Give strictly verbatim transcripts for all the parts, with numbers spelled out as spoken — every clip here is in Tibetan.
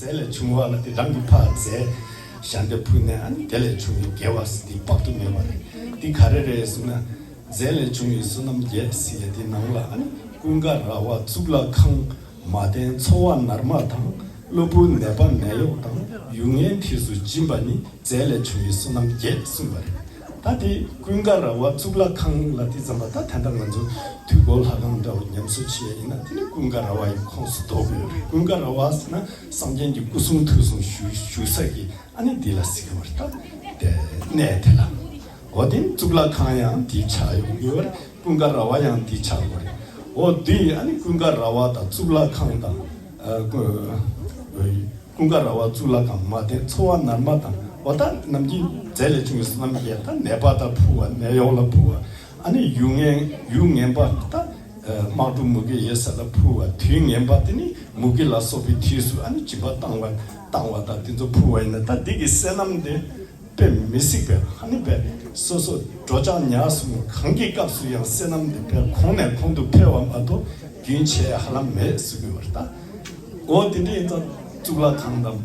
རྫས་ལས་བྱུང་བ་ལ་དེ་རང་གི་ཕར་རྫས་གཞན་དེ་ཕུལ་ནས། ཨ་ནི་དེ་ལས་བྱུང་བའི་དགེ་བ་ཟེར་དེ་དཔག་ཏུ་མེད་པ་རེད། དེ་ག་རེ་རེད་ཟེར་ན། རྫས་ལས་བྱུང་བའི་བསོད་ནམས་བརྒྱད་ཟེར་ཡ་དེ་ནང་ལ། ཨ་ནི་ཀུན་དགའ་ར་བ་གཙུག་ལག་ཁང་། མ་བསྟེན་འཚོ་བ་ནར་མ་དང་། གློ་བུར་ནད་པ་ནད་གཡོག་དང་། ཡུལ་ངན་དུས་སུ་སྦྱིན་པ་ནི། རྫས་ལས་བྱུང་བའི་བསོད་ནམས་བརྒྱད་གསུངས་པ་རེད། ད་དེ་ཀུན་དགའ་ར་བ་གཙུག་ལག་ཁང་ལ་དེ་ཙམ་པ། ད་ད་ལྟ་ང་ཚོ་དུས་འཁོར་ལྷ་ཁང་འདྲ་བོ་ཉམས་གསོ་བྱེད་ཡ་ཡིན་ན། དེ་ནི་ཀུན་དགའ་ར་བ་ཡི་ཁོངས་སུ་གཏོགས་ཀྱི་ཡོད་རེད། ཀུན་དགའ་ར་བ་ཟེར་ན་སངས་རྒྱས་ཀྱི་སྐུ་གསུང་ཐུགས་གསུང་བཞུགས་བཞུགས་ས་ཀྱི། ཨ་ནི་འདི་ལ་ཟེར་གྱི་ཡོད་རེད། ད་དེ་གནས་དེ་ལ། འོ་དེ་གཙུག་ལག་ཁང་ཡང་དེ་ཆགས་ཡོང་གི་ཡོད་རེད། ཀུན་དགའ་ར་བ་ཡང་དེ་ཆགས་ཡོད་རེད། འོ་དེ་ཨ་ནི་ཀུན་དགའ་ར་བ་དང་གཙུག་ལག་ཁང་དང་། ཨ་ཀུ་ཀུན་དགའ་ར་བ་གཙུག་ལག་ཁང་། མ་བསྟེན་འཚོ་བ་ནར་མ་དང་། འོ་ད་ནམ་རྒྱུན་རྫས་ལས་བྱུང་བའི་བསོད་ནམས་བརྒྱད། ད་ནད་པ་ལ་ཕུལ་བ། ནད་གཡོག་ལ་ཕུལ་བ། ཨ་ནི་ཡུལ་ངན་ཡུལ་ངན་པ། ད་དམག་འཁྲུག་མུ་གེ་ཡོད་ས་ལ་ཕུལ་བ། དུས་ངན་པ་དེ་ནི་མུ་གེ་ལ་སོགས་པའི་དུས་སུ། ཨ་ནི་སྦྱིན་པ་བཏང་བ་བཏང་བ་དང་དེ་ཚོ་ཕུལ་བ་ཡིན་ན། ད་འདི་གི་བསོད་ནམས་དེ་དཔེ་མི་སྲིད་པའི། ཨ་ནི་དཔེ་སོ་སོ་འགྲོ་འཆག་ཉལ་གསུམ་གང་གི་སྐབས་སུ་ཡང་བསོད་ནམས་དེ་དཔེ་གོང་ནས་གོང་དུ་འཕེལ་བ་མ་གཏོགས་རྒྱུན་ཆད་ཧ་ལམ་མེད་ཟེར་གྱི་ཡོད་རེད། ད་འོ་དེ་འདྲ་ཡིན་ཙང་གཙུག་ལག་ཁང་དང་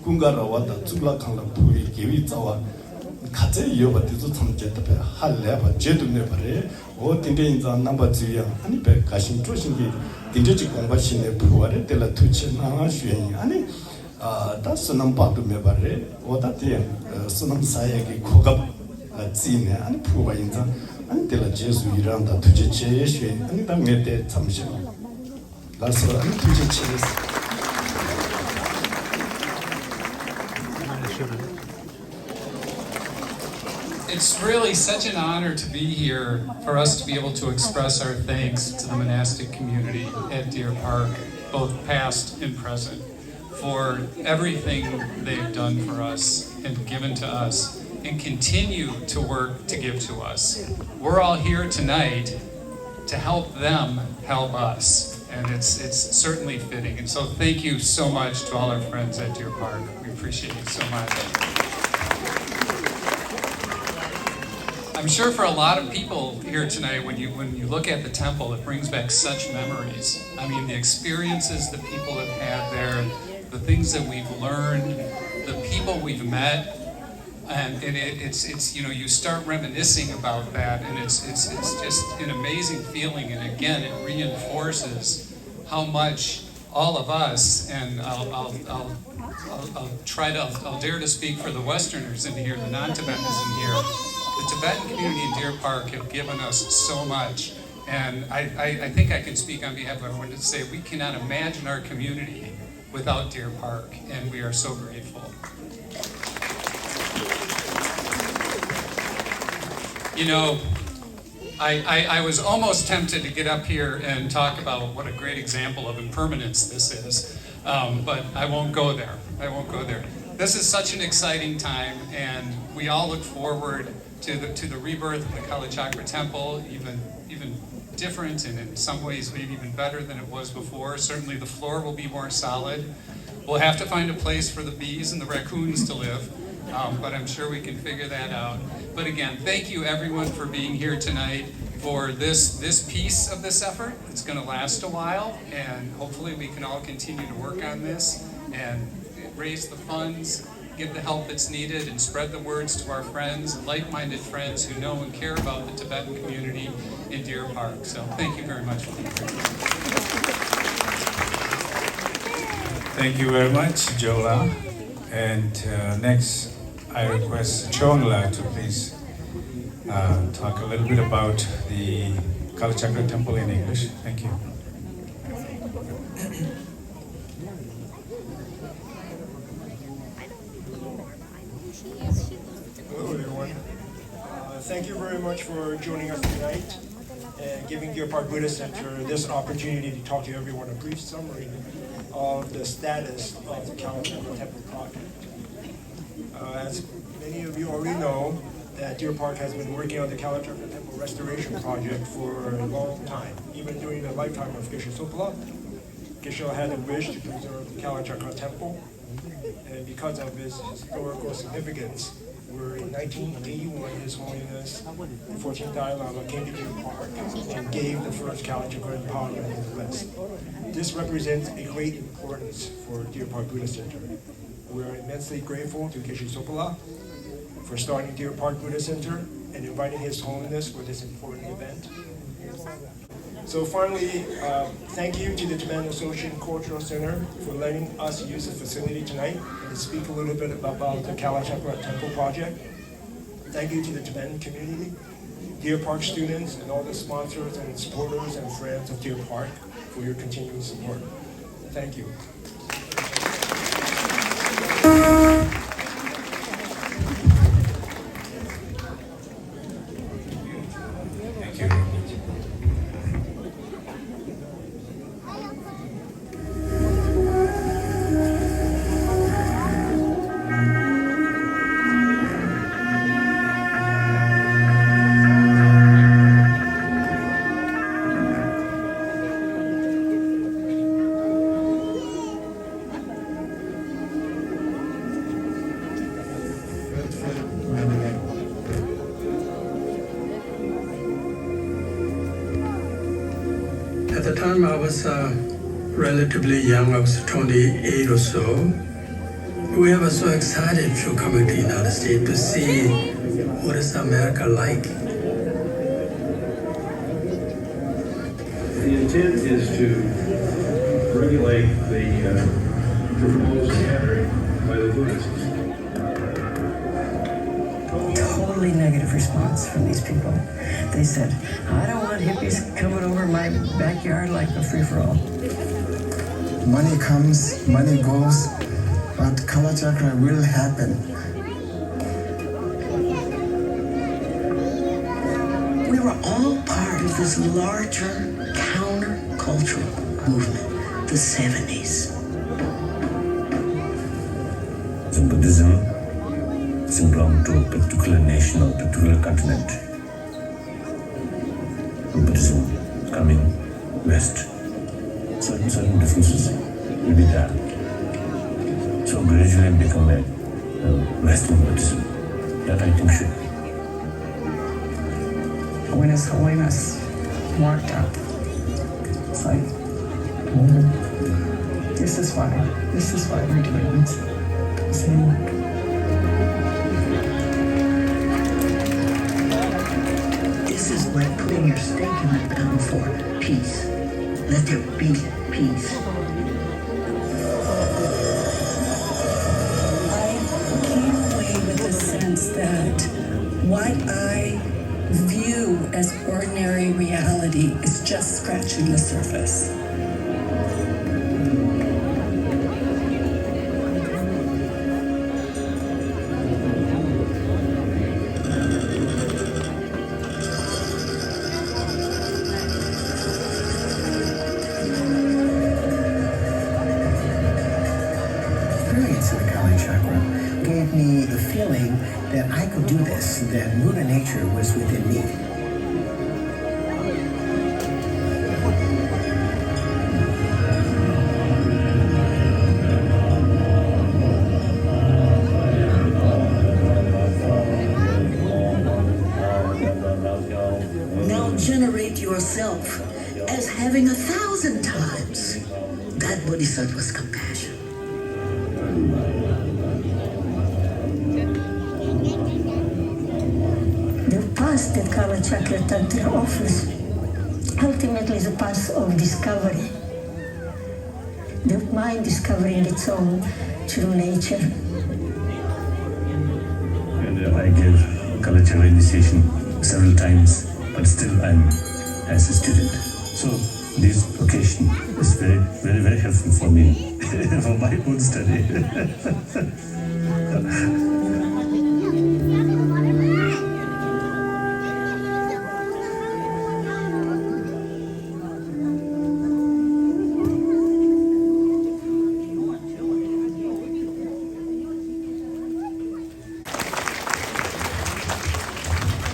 ཀུན་དགའ་ར་བ་དང་གཙུག་ལག་ཁང་ལ་ཕུལ་བའི་དགེ་བའི་རྩ་བ་ག་ཚད་ཡོད་པ་དེ་ཚོ་ཐམས་ཅད་ད་དཔེ་ཧ་ལས་པ་བརྗོད་དུ་མེད་པ་རེད། འོ་དེ་འདྲ་ཡིན་ཙང་རྣམ་པ་ཚོས་ཡང་ཨ་ནི་དཔེ་དགའ་ཞིང་སྤྲོ་ཞིང་གི་དེ་འདྲ་ཅིག་དགོངས་པ་བཞེས་ནས་ཕུལ་བ་རེད། དེ་ལ་ཐུགས་རྗེ་གནང་ཞུ་ཡ་ཡིན། ཨ་ནི། ཨ་ད་བསོད་ནམས་དཔག་ཏུ་མེད་པ་རེད། འོ་ད་དེ་ཡང་བསོད་ནམས་བསགས་ཡས་ཀྱི་གོ་སྐབས་བརྩིས་ནས་ཨ་ནི་ཕུལ་བ་ཡིན་ཙང་། ཨ་ནི་དེ་ལ་རྗེས་སུ་ཡི་རང་དང་ཐུགས་རྗེ་ཆེ་ཞུ་ཡ་ཡིན། ཨ་ནི་ད་ངས་དེ་མཚམས་བཞག། ལགས་སོ། ཨ་ནི་ཐུགས་རྗེ་ཆེ། It's really such an honor to be here for us to be able to express our thanks to the monastic community at Deer Park, both past and present, for everything they've done for us and given to us and continue to work to give to us. We're all here tonight to help them help us. And it's, it's certainly fitting. And so thank you so much to all our friends at Deer Park. We appreciate you so much. I'm sure for a lot of people here tonight, when you, when you look at the temple, it brings back such memories. I mean, the experiences that people have had there, the things that we've learned, the people we've met, and, and it, it's, it's, you know, you start reminiscing about that, and it's, it's, it's just an amazing feeling. And again, it reinforces how much all of us, and I'll, I'll, I'll, I'll, I'll try to, I'll, I'll dare to speak for the Westerners in here, the non-Tibetans in here. The Tibetan community in Deer Park have given us so much, and I, I, I think I can speak on behalf of everyone to say we cannot imagine our community without Deer Park, and we are so grateful. You know, I, I, I was almost tempted to get up here and talk about what a great example of impermanence this is, um, but I won't go there. I won't go there. This is such an exciting time, and we all look forward to the, to the rebirth of the Kala Chakra Temple, even, even different, and in some ways maybe even better than it was before. Certainly the floor will be more solid. We'll have to find a place for the bees and the raccoons to live, um, but I'm sure we can figure that out. But again, thank you everyone for being here tonight for this, this piece of this effort. It's gonna last a while, and hopefully we can all continue to work on this and raise the funds, give the help that's needed, and spread the words to our friends, like-minded friends who know and care about the Tibetan community in Deer Park. So thank you very much for being here. Thank you very much, Jola. And uh, next, I request Chongla to please uh, talk a little bit about the Kalachakra Temple in English. Thank you. Hello, everyone. Uh, thank you very much for joining us tonight and giving Deer Park Buddhist Center this opportunity to talk to everyone, a brief summary of the status of the Kalachakra Temple project. Uh, as many of you already know, that Deer Park has been working on the Kalachakra Temple restoration project for a long time, even during the lifetime of Geshe Sopola. Geshe had a wish to preserve the Kalachakra Temple, and because of its historical significance, where in nineteen eighty-one His Holiness the fourteenth Dalai Lama came to Deer Park and gave the first Kalachakra empowerment in the West. This represents a great importance for Deer Park Buddhist Center. We are immensely grateful to Geshe Sopola for starting Deer Park Buddhist Center and inviting His Holiness for this important event. So finally, uh, thank you to the Tibetan Association Cultural Center for letting us use the facility tonight and to speak a little bit about the Kalachakra Temple project. Thank you to the Tibetan community, Deer Park students, and all the sponsors and supporters and friends of Deer Park for your continued support. Thank you. At the time I was uh, relatively young, I was twenty-eight or so, we were so excited to coming to the United States to see what is America like. The intent is to regulate the uh, proposed gathering by the Buddhists. Totally negative response from these people. They said, "I don't want hippies coming over my backyard like a free for all." Money comes, money goes, but Kalachakra will happen. We were all part of this larger countercultural movement, the seventies. Buddhism doesn't belong to a particular nation or particular continent. Buddhism coming west. Certain, certain differences will be there. So gradually become a uh, Western Buddhism. That I think should. When His Holiness walked up, it's like, "Oh, this is why, this is why we're doing this." Same. This is like putting your stake in the ground for peace. Let there be peace. I came away with the sense that what I view as ordinary reality is just scratching the surface. Experience of the Kali Chakra gave me the feeling that I could do this, that Buddha nature was within me. Now generate yourself as having a thousand times that Bodhisattva's compassion. The path that Kalachakra Tantra offers ultimately is a path of discovery, the mind discovering its own true nature. And uh, I gave Kalachakra initiation several times, but still I'm as a student. So This location is very, very, very helpful for me for my own study.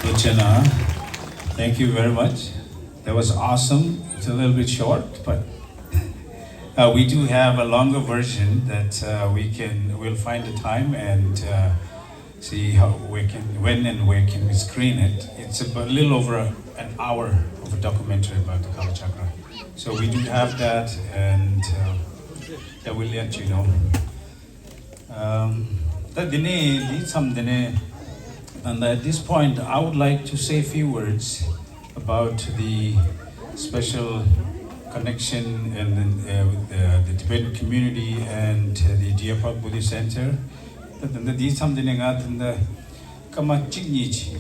Lochana, thank you very much. That was awesome. It's a little bit short, but uh, we do have a longer version that uh, we can, we'll find the time and uh, see how we can, when and where can we screen it. It's a little over a, an hour of a documentary about the Kalachakra. So we do have that, and uh, yeah, we'll let you know. Um, ད་འདི་ནས་འདི་མཚམས་འདི་ནས། And at this point, I would like to say a few words about the special connection and uh, with the, the Tibetan community and the Deer Park Buddhist Center. ད་ད་ད་འདི་མཚམས་འདི་ནས་ང་ད་ད་སྐར་མ་གཅིག་གཉིས་ཅིག་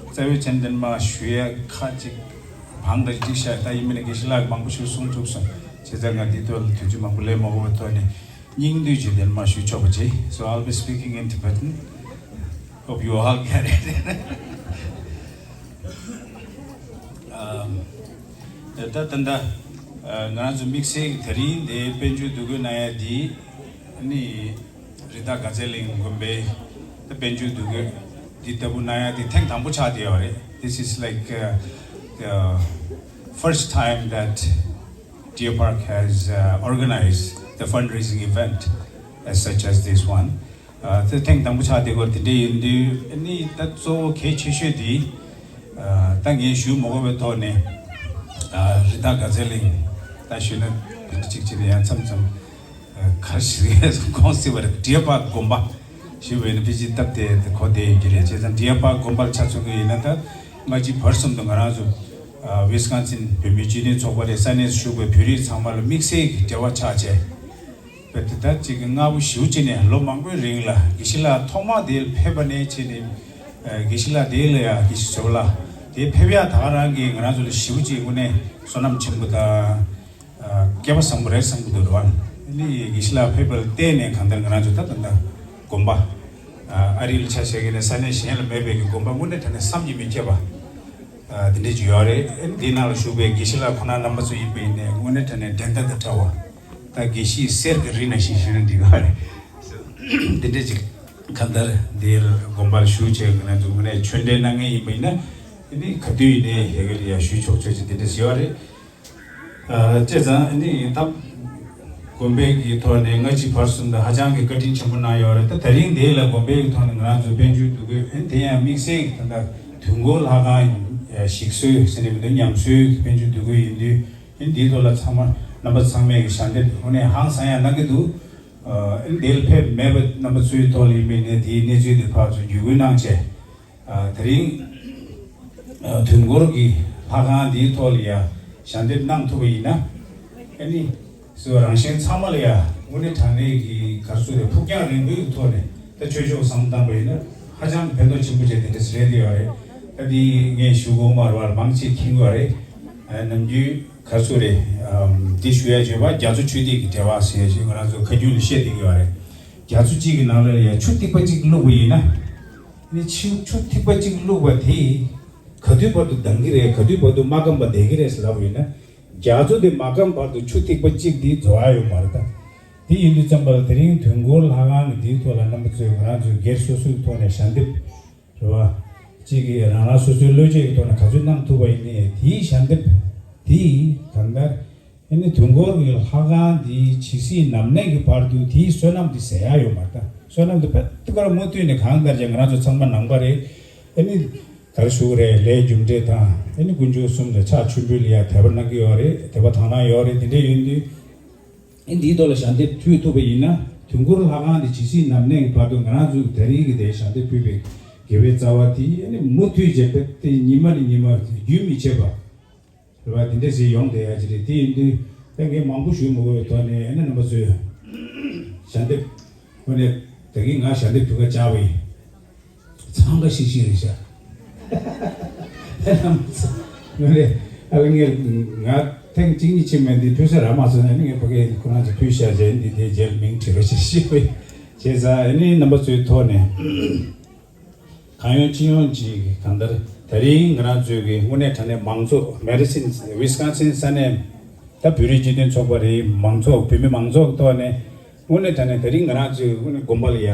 རྩ་བའི་མཚན་འདི་མ་ཞུ་ཡ་ཁ་ཅིག་བང་དང་ཅིག་བཤད། ད་ཡིན་མིན་ན་དགེ་བཤེས་ལགས་མང་པོ་ཞིག་གསུང་ཐུབ་སོང་། བྱས་ཙང་ང་འདི་ཐོག་ལ་དུས་ཚོད་མང་པོ་ལེན་མ་དགོས་པའི་ཐོག་ནས། སྙིང་བསྡུས་ཀྱི་འདན་མ་ཞུ་ཆོག་པ་བྱེད། So I'll be speaking in Tibetan. Hope you all get it. ཨམ། ད་ད་ད་ང་རང་ཚོ་དམིགས་བསལ་གྱི་དེ་རིང་འདི་དཔལ་འབྱོར་འདུ་འགོད་གནང་ཡ་འདི་ནི་རི་དྭགས་དགའ་ཚལ་གླིང་དགོན་པའི་ད་དཔལ་འབྱོར་འདུ་འགོད་འདི་ལྟ་བུ་གནང་ཡ་འདི་ཐེངས་དང་པོ་ཆགས་བསྡད་ཡོད་རེད། This is like uh, the first time that Deer Park has uh, organized the fundraising event as such as this one. ཨ། དེ་ཐེངས་དང་པོ་ཆགས་བསྡད་ཡོད། དེ་འདྲ་ཡིན་དུས་ཨ་ནི་ད་གཙོ་བོ་གལ་ཆེ་ཤོས་དེ། ཨ། ད་ངས་ཞུ་མ་དགོས་པའི་ཐོག་ནས། ཨ། རི་དྭགས་དགའ་ཚལ་གླིང་ད་ཞུས་ན་དེ་འདྲ་གཅིག་བྱས་ནས་ཡང་མཚམས་མཚམས། ཨ། ག་རེ་ཞིག་གོང་ཟེར་བ་རེད། Deer Park དགོན་པ་ཞུས་པ་ཡིན་ན་ཕལ་ཆེར་སྟབས་བདེ་གོ་བདེ་ཡོད་ཀྱི་རེད། བྱས་ཙང་Deer Park དགོན་པ་ལ་ཆ་མཚོན་གྱི་ཡིན་ན། ད་སྔ་ཕྱི་བར་གསུམ་དུ་ང་རང་ཚོ་ཨ། ཝི་སི་ཀོན་སིན་བོད་མིའི་སྤྱི་མཐུན་ཚོགས་པ་རེད། ས་གནས་སུ་བཞུགས་པའི་བོད་རིགས་ཚང་མ་ལ་དམིགས་བསལ་གྱི་འབྲེལ་བ་ཆགས་བྱས། བོད་དེ་ད་ཅིག་གི་སྔ་པོ་ཞེ་པོ་ཅིག་ནས་ལོ་མང་པོའི་རིང་ལ་དགེ་བཤེས་ལགས་ཐོག་མ་དེ་ཕེབས་པ་ནས་བྱས་ནས། ཨ། དགེ་བཤེས་ལགས་དེ་ལ་ཡ་དགེ་བཤེས་ཟུར་པ་ལགས་དེ་ཕེབས་ཡ་ད་ག་རང་གིས་ང་རང་ཚོ་ལ་ཞེ་པོ་ཅིག་དངོས་གནས་བསོད་ནམས་ཆེན་པོ་དང་། ཨ། སྐལ་བ་བཟང་པོ་རེད་བསམ་གྱི་འདུག་རེད་བ། ཨ་ནི་དགེ་བཤེས་ལགས་ཕེབས་པ་ལ་བརྟེན་ནས་གང་ལྟར་ང་རང་ཚོ་ད་ད་ལྟ་དགོན་པ། ཨ། ཨ་རི་ལ་ཆ་བཞག་གི་ནས་ས་གནས་གཞན་ལ་མེད་པའི་གི་དགོན་པ་དངོས་གནས་དྲང་གནས་བསམ་གྱིས་མི་ཁྱབ་པ། ཨ། དེ་འདྲས་ཅིག་ཡོད་རེད། ཨ་ནི་དེའི་ནང་ལ་བཞུགས་པའི་དགེ་བཤེས་ལགས་ཁོང་རྣམ་པ་ཚོ་ཡིན་པ་ཡིན་ནའི་དངོས་གནས་དྲང་གནས་འགྲན་ཟླ་དང་བྲལ་བ། ད་དགེ་བཤེས་གསེར་གྱི་རི་ནང་བཞིན་ཞེས་ན་འགྲིག་གི་རེད། དེ་འདྲས་ཅིག་གང་ལྟར་འདིར་དགོན་པར་བཞུགས་བྱས་ང་རང་ཚོ་དངོས་གནས་ཆོས་འབྲེལ་གནང་མཁན་ཡིན་པ་ཡིན་ན། ཨ་ནི་ག་དུས་ཡིན་ནའི་ཧེ་གི་ལ་ཡ་ཞུ་ཆོག་ཆོག་ཅིག་དེ་འདྲས་ཡོད་རེད། ཨ། བྱས་ཙང་ཨ་ནི་ད་དགོན་པའི་གི་ཐོག་ནས་སྔ་ཕྱི་བར་གསུམ་དུ་ཧ་ཅང་གི་བཀའ་དྲིན་ཆེན་པོ་གནང་ཡོད་རེད། ད་དེ་རིང་འདི་ལ་དགོན་པའི་གི་ཐོག་ནས་ང་རང་ཚོ་དཔལ་འབྱོར་འདུ་འགོད། ཨ་ནི་དེ་ཡང་དམིགས་བསལ་གྱི་ད་ལྟ་དུས་འཁོར་ལྷ་ཁང་ཞིག་གསོའི་ཟེར་ནས་མི་འདུག་ཉམས་གསོའི་དཔལ་འབྱོར་འདུ་འགོད་ཡིན་དུས། ཨ་ནི་འདིའི་ཐོག་ལ་ཚང་མ་རྣམ་པ་ཚང་མས་གི་ཞལ་འདེབས་དངོས་གནས་ཧང་སང་ཡང་གནང་གི་འདུག་ཨ། ཨ་ནི་འདིར་ཕེབས་མེད་པ་རྣམ་པ་ཚོའི་ཐོག་ལ་ཡིན་པའི་ནས་དེའི་གནས་ཚུལ་དེ་ཕར་ཚུར་བརྒྱུད་སྐུལ་གནང་བྱས། ཨ། དེ་རིང་ཨ་དུས་འཁོར་གྱི་ལྷ་ཁང་འདིའི་ཐོག་ལ་ཡང་ཞལ་འདེབས་གནང་ཐུབ་པ་ཡིན་ན། ཨ་ནི་སོ་རང་གཞན་ཚང་མ་ལ་ཡང་དངོས་གནས་དྲང་གནས་ཀྱི་ག་རེ་ཟེར་རེད། ཕུགས་རྒྱང་རིང་པོའི་ཐོག་ནས་ད་ཆོས་ཕྱོགས་བསམ་བློ་བཏང་པ་ཡིན་ན་ཧ་ཅང་ཕན་ཐོགས་ཆེན་པོ་བྱས་དེ་འདྲ་ཞིག་རེད་དེ་ཡོད་རེད། ད་འདི་ངས་ཞུ་དགོས་མ་རེད་བ། མང་ཆེ་མཁྱེན་གྱི་ཡོད་རེད། ཨ། ནམ་རྒྱུན་ག་རེ་ཟེར་རེད། ཨམ། འདི་ཞུ་ཡ་བྱས་པ་རྒྱ་མཚོ་ཆུ་ཐིགས་ཀྱི་འབྲེལ་བ་ཟེར་ཞིག་ང་རང་ཚོ་ཁ་རྒྱུན་ལ་བཤད་བསྡད་ཀྱི་ཡོད་རེད། རྒྱ་མཚོ་གཅིག་གི་ནང་ལ་ཡ་ཆུ་ཐིགས་པ་གཅིག་བླུགས་པ་ཡིན་ན། ནི་ཆུ་ཆུ་ཐིགས་པ་གཅིག་བླུགས་པ་དེ་ག་དུས་བར་དུ་ལྡང་གི་རེད། ག་དུས་བར་དུ་མ་སྐམ་པ་བསྡད་ཀྱི་རེད་ཟེར་ལབ་པ་ཡིན་ན། རྒྱ་མཚོ་དེ་མ་སྐམ་བར་དུ་ཆུ་ཐིགས་པ་གཅིག་དེ་རྫོགས་ཡ་ཡོད་མ་རེད་ད། དེ་ཡིན་དུས་ཙམ་པ་ལ་དེ་རིང་དུས་འཁོར་ལྷ་ཁང་གི་འདིའི་ཐོག་ལ་རྣམ་པ་ཚོས་ང་རང་ཚོའི་སྒེར་སོ་སོའི་ཐོག་ནས་ཞལ་འདེབས་རེད་བ། གཅིག་གིས་རང་རང་སོ་སོའི་བློ་སྐྱེད་ཀྱི་ཐོག་ནས་ག་ཚོད་གནང་ཐུབ་པ་ཡིན་ནའི་དེའི་ཞལ་འདེབས་དེ་གང་ལྟར། ཨ་ནི་དུས་འཁོར་གྱི་ལྷ་ཁང་འདི་ཇི་སྲིད་ནམ་གནས་ཀྱི་བར་དུ་དེའི་བསོད་ནམས་དེ་ཟད་ཡ་ཡོད་མ་རེད་ད། བསོད་ནམས་དེ་བེད་དུ་ཀར་མུ་མཐུད་ནས་གང་ལྟར་ཀྱང་ང་རང་ཚོ་ཚང་མ་ནང་པ་རེད། ཨ་ནི་ག་རེ་ཞུ་དགོས་རེད། ལས་རྒྱུ་འབྲས་དང་ཨ་ནི་དཀོན་མཆོག་གསུམ་ལ་ཕྱག་མཆོད་འབུལ་ལ་ཡ་དད་པ་གནང་གི་ཡོད་རེད། དད་པ་དག་སྣང་ཡོད་རེད། དེ་འདྲ་ཡིན་དུས་ཨ་ནི་འདིའི་ཐོག་ལ་ཞལ་འདེབས་ཕུལ་ཐུབ་པ་ཡིན་ན། དུས་འཁོར་ལྷ་ཁང་འདི་ཇི་སྲིད་ནམ་གནས་ཀྱི་བར་དུ་ང་རང་ཚོ་གི་ད་རིང་གི་དེ་ཞལ་འདེབས་ཕུལ་བའི་དགེ་བའི་རྩ་བ་དེ་ཨ་ནི་མུ་མཐུད་བྱས་པ་དེ་ཉི་མ་ནས་ཉི་མ་རྒྱུན་མི་ཆད་པ། རེད་བ། དེ་འདྲ་ཞིག་ཡོང་བསྡད་ཡ་ཅིག་རེད། དེ་ཡིན་དུས་ད་ངས་མང་པོ་ཞུ་མི་དགོས་པའི་ཐོག་ནས་ཨ་ནི་རྣམ་པ་ཚོས་ཞལ་འདེབས་དངོས་གནས་ད་གིན་ང་ཞལ་འདེབས་ཕུལ་ཁ་བཅར་བ་ཡིན། འཚང་ཁ་ཤིག་ཤིག་རེད་ཤག་རྣམ་པ་ཚོ་དངོས་གནས་ ཨ་ལ་ངས་ང་ཐེངས་གཅིག་གཉིས་ཕྱིན་མེད་འདི་ཕུལ་ས་རག་མ་སོང་ནས་ངས་ཕ་གིར་ཁོ་རང་ཚོ་ཕུལ་བཞག་བྱས་འདི་དེ་རྗེས་མིང་བྲིས་རོགས་ཞེས་ཞུས་པས། བྱས་ཙང་ཨ་ནི་རྣམ་པ་ཚོའི་ཐོག་ནས་གང་ཡོང་ཅི་ཡོང་ཅིག་གང་ལྟར་དེ་རིང་ང་རང་ཚོའི་གི་དངོས་གནས་དྲང་གནས་མང་ཚོགས་མེ་ཌི་སིན་ཝི་སི་ཀོན་སིན་ས་གནས་ད་བོད་རིགས་སྤྱི་མཐུན་ཚོགས་པ་རེད། མང་ཚོགས་བོད་མི་མང་ཚོགས་ཐོག་ནས་དངོས་གནས་དྲང་གནས་དེ་རིང་ང་རང་ཚོའི་དངོས་གནས་དགོན་པ་ལ་ཡ།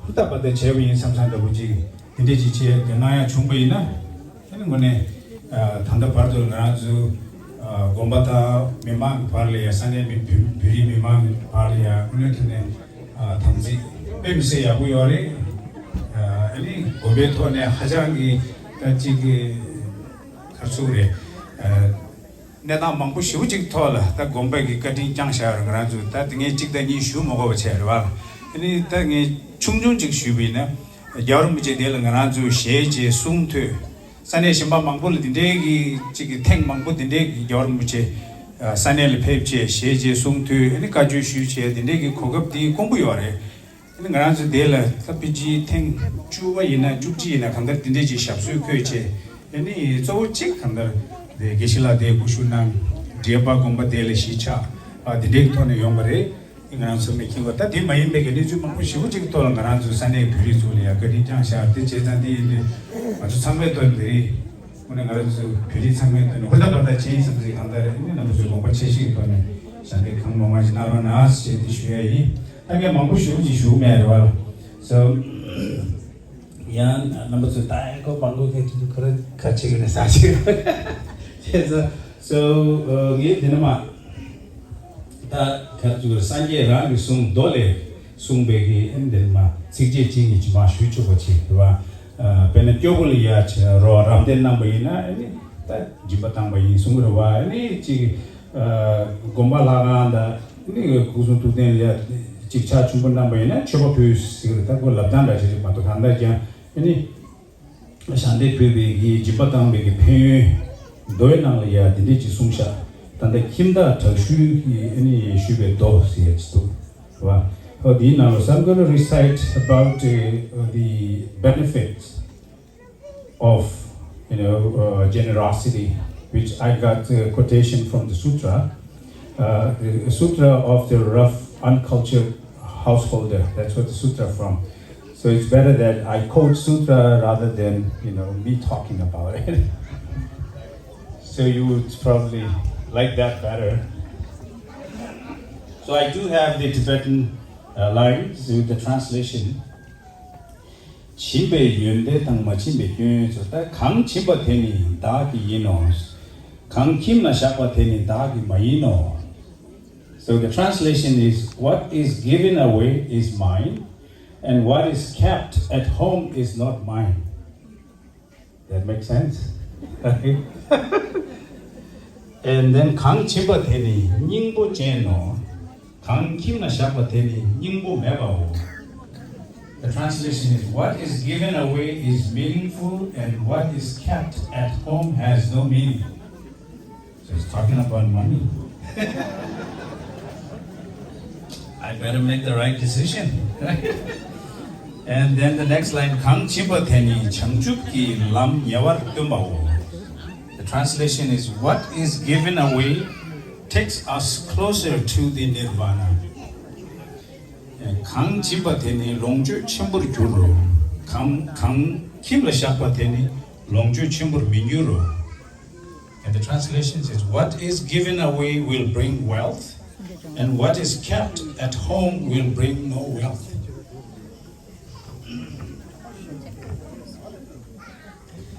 ཧུར་ཐག་པ་དེ་བྱས་པ་ཡིན་བསམ་བསམ་འདྲ་པོ་ཅིག་དེ་འདྲས་ཅིག་བྱས་དེ་གནང་ཡ་བྱུང་པ་ཡིན་ན། དེ་ནི་དངོས་གནས་ད་ལྟ་བར་དུ་ང་རང་ཚོ་དགོན་པ་དང་མི་མང་གི་བར་ལ་ཡ་ས་གནས་མི་བོད་བོད་རིགས་མི་མང་གི་བར་ལ་ཡ་དངོས་གནས་དྲང་གནས་དམ་ཚིག་དཔེ་མི་སྲིད་ཡག་པོ་ཡོད་རེད། ཨ་ནི་དགོན་པའི་ཐོག་ནས་ཧ་ཅང་གི་ད་ཅིག་གི་ག་རེ་ཟེར་དགོས་རེད། གནས་སྟངས་མང་པོ་ཞེ་པོ་ཅིག་ཐོག་ལ་ད་དགོན་པ་གི་བཀའ་དྲིན་བསྐྱངས་བཞག་ཡོད་རེད། ང་རང་ཚོ་ད་དེ་ངས་གཅིག་དང་གཉིས་ཞུ་མ་དགོས་པ་བྱས་རེད་བ། ཨ་ནི་ད་ངས་ཆུང་ཆུང་ཅིག་ཞུས་པ་ཡིན་ན། རྒྱལ་བ་རིན་པོ་ཆེ་དེ་ལ་ང་རང་ཚོས་ཞལ་མཇལ་གསུང་ཐོས། ས་གནས་གཞན་པ་མང་པོ་ལ་དེ་འདྲའི་གི་ཅིག་གི་ཐེངས་མང་པོ་དེ་འདྲའི་གི་རྒྱལ་བ་རིན་པོ་ཆེ་ས་གནས་ལ་ཕེབས་བྱས་ཞལ་མཇལ་གསུང་ཐོས། ཨ་ནི་བཀའ་ཆོས་ཞུས་བྱས་དེ་འདྲའི་གི་གོ་སྐབས་དེ་དཀོན་པོ་ཡོད་རེད། ང་རང་ཚོ་དེ་ལ་ད་ཕལ་ཆེར་ཐེངས་བཅུ་པ་ཡིན་ན་བཅུ་གཅིག་ཡིན་ན་གང་ལྟར་དེ་འདྲས་ཀྱི་ཞབས་སོར་འཁོད་བྱས། དེ་ནི་གཙོ་བོ་གཅིག་གང་ལྟར་དེ་དགེ་བཤེས་ལགས་དེ་སྐུ་ཞབས་གནང་། འབྲས་སྤགས་དགོན་པ་དེ་ལ་གཞིས་ཆགས་ཨ་དེ་འདྲས་ཀྱི་ཐོག་ནས་ཡོང་བ་རེད། ང་རང་ཚོ་མི་མཁྱེན་པ་ད་དེ་མ་ཡིན་པའི་གི་གནས་ཚུལ་མང་པོ་ཞེ་པོ་ཅིག་གི་ཐོག་ལ་ང་རང་ཚོ་ས་གནས་བོད་རིགས་ཚོ་ལ་ཡ་བཀའ་དྲིན་བསྐྱངས་བཞག་དེ་བྱས་ཙང་དེ་ཡིན་དུས་ང་ཚོ་ཚང་མའི་ཐོག་ནས་དེ་རིང་དངོས་གནས་ང་རང་ཚོ་བོད་རིགས་ཚང་མའི་ཐོག་ནས་ཧུར་ཐག་འབད་ཐག་བྱས་ཡིན་བསམ་ཚེ་གང་ལྟར་ཨ་ནི་རྣམ་པ་ཚོའི་དགོངས་པ་ཆེ་བཞེས་ཀྱི་ཐོག་ནས་ཞབས་འདེགས་གང་མང་མང་ཞིག་གནང་རོགས་གནང་ཞེས་དེ་ཞུ་ཡ་ཡིན། ད་ངས་མང་པོ་ཞེ་པོ་ཅིག་ཞུ་གི་མེད་རེད་བ། So ཡང་རྣམ་པ་ཚོས་ད་ཨེ་ཁོ་མང་པོ་ཁ་ཅིག་ཁོ་རང་ཁ་ཅིག་ནས་ས་ཅིག་བྱས་ཙང་། So ངས་དེ་ནས་མ་ད་ག་ཚོད་སངས་རྒྱས་རང་གི་གསུང་མདོ་ལས་གསུངས་པའི་གི་ཨེ་འདི་ནས་མ་ཚིགས་བཅད་གཅིག་གཉིས་ཅིག་མ་ཞུ་ཆོག་པ་ཅིག་རེད་བ། དཔེར་ན་སྐྱོ་པོ་ལ་ཡ་བྱས་རོགས་རམ་འདེགས་གནང་པ་ཡིན་ན་ཨ་ནི་ད་སྦྱིན་པ་བཏང་པ་ཡིན་གསུང་གི་རེད་བ། ཨ་ནི་ཅིག་དགོན་པ་ལྷ་ཁང་དང་ཨ་ནི་སྐུ་གསུང་ཐུགས་རྟེན་ལ་ཡ་ཅིག་ཕྱག་ཆུང་པོ་གནང་པ་ཡིན་ན་མཆོད་པ་ཕུལ་ཟེར་གི་རེད། ད་ཁོ་ལབ་སྟངས་འདྲ་ཞིག་རེད་མ་གཏོགས་གང་ལྟར་ཀྱང་ཨ་ནི་ཞབས་འདེགས་ཕུལ་བའི་གི་སྦྱིན་པ་བཏང་བའི་གི་ཕན་ཡོན་མདོའི་ནང་ལ་ཡ་དེ་འདྲས་ཅིག་གསུངས་ཤག་ད་ལྟ་ཁྱིམ་བདག་དྲག་ཤུལ་གྱིས་ཨ་ནི་ཞུས་པའི་མདོ་ཟེར་ཡ་ཅིག་འདུག་རེད་བ། ཨོ་དེའི་ནང་ལ་So I'm going to recite about uh, the benefits of you know uh, generosity, which I got a quotation from the sutra, uh, the sutra of the rough, uncultured householder. That's what the sutra from. So it's better that I quote sutra rather than you know me talking about it. So you would probably like that better. So I do have the Tibetan uh, lines with the translation. བྱིན་པའི་ཡོན་ཏན་དང་མ་བྱིན་པའི་སྐྱོན་ཚོ། ད་གང་བྱིན་པ་དེ་ནི་བདག་གི་ཡིན་ནོ། གང་ཁྱིམ་ན་བཞག་པ་དེ་ནི་བདག་གི་མ་ཡིན་ནོ། So the translation is, what is given away is mine, and what is kept at home is not mine. That makes sense? And then གང་བྱིན་པ་དེ་ནི་སྙིང་པོ་ཅན་ནོ། གང་ཁྱིམ་ན་བཞག་པ་དེ་ནི་སྙིང་པོ་མེད་པའོ། The translation is, what is given away is meaningful, and what is kept at home has no meaning. So he's talking about money. I better make the right decision. And then the next line, གང་བྱིན་པ་དེ་ནི་བྱང་ཆུབ་ཀྱི་ལམ་ཉེ་བར་སྟོན་པའོ། The translation is, what is given away takes us closer to the nirvana. གང་བྱིན་པ་དེ་ནི་ལོངས་སྤྱོད་ཆེན་པོར་འགྱུར་རོ། གང་གང་ཁྱིམ་ལ་བཞག་པ་དེ་ནི་ལོངས་སྤྱོད་ཆེན་པོར་མི་འགྱུར་རོ། And the translation says, what is given away will bring wealth, and what is kept at home will bring no wealth.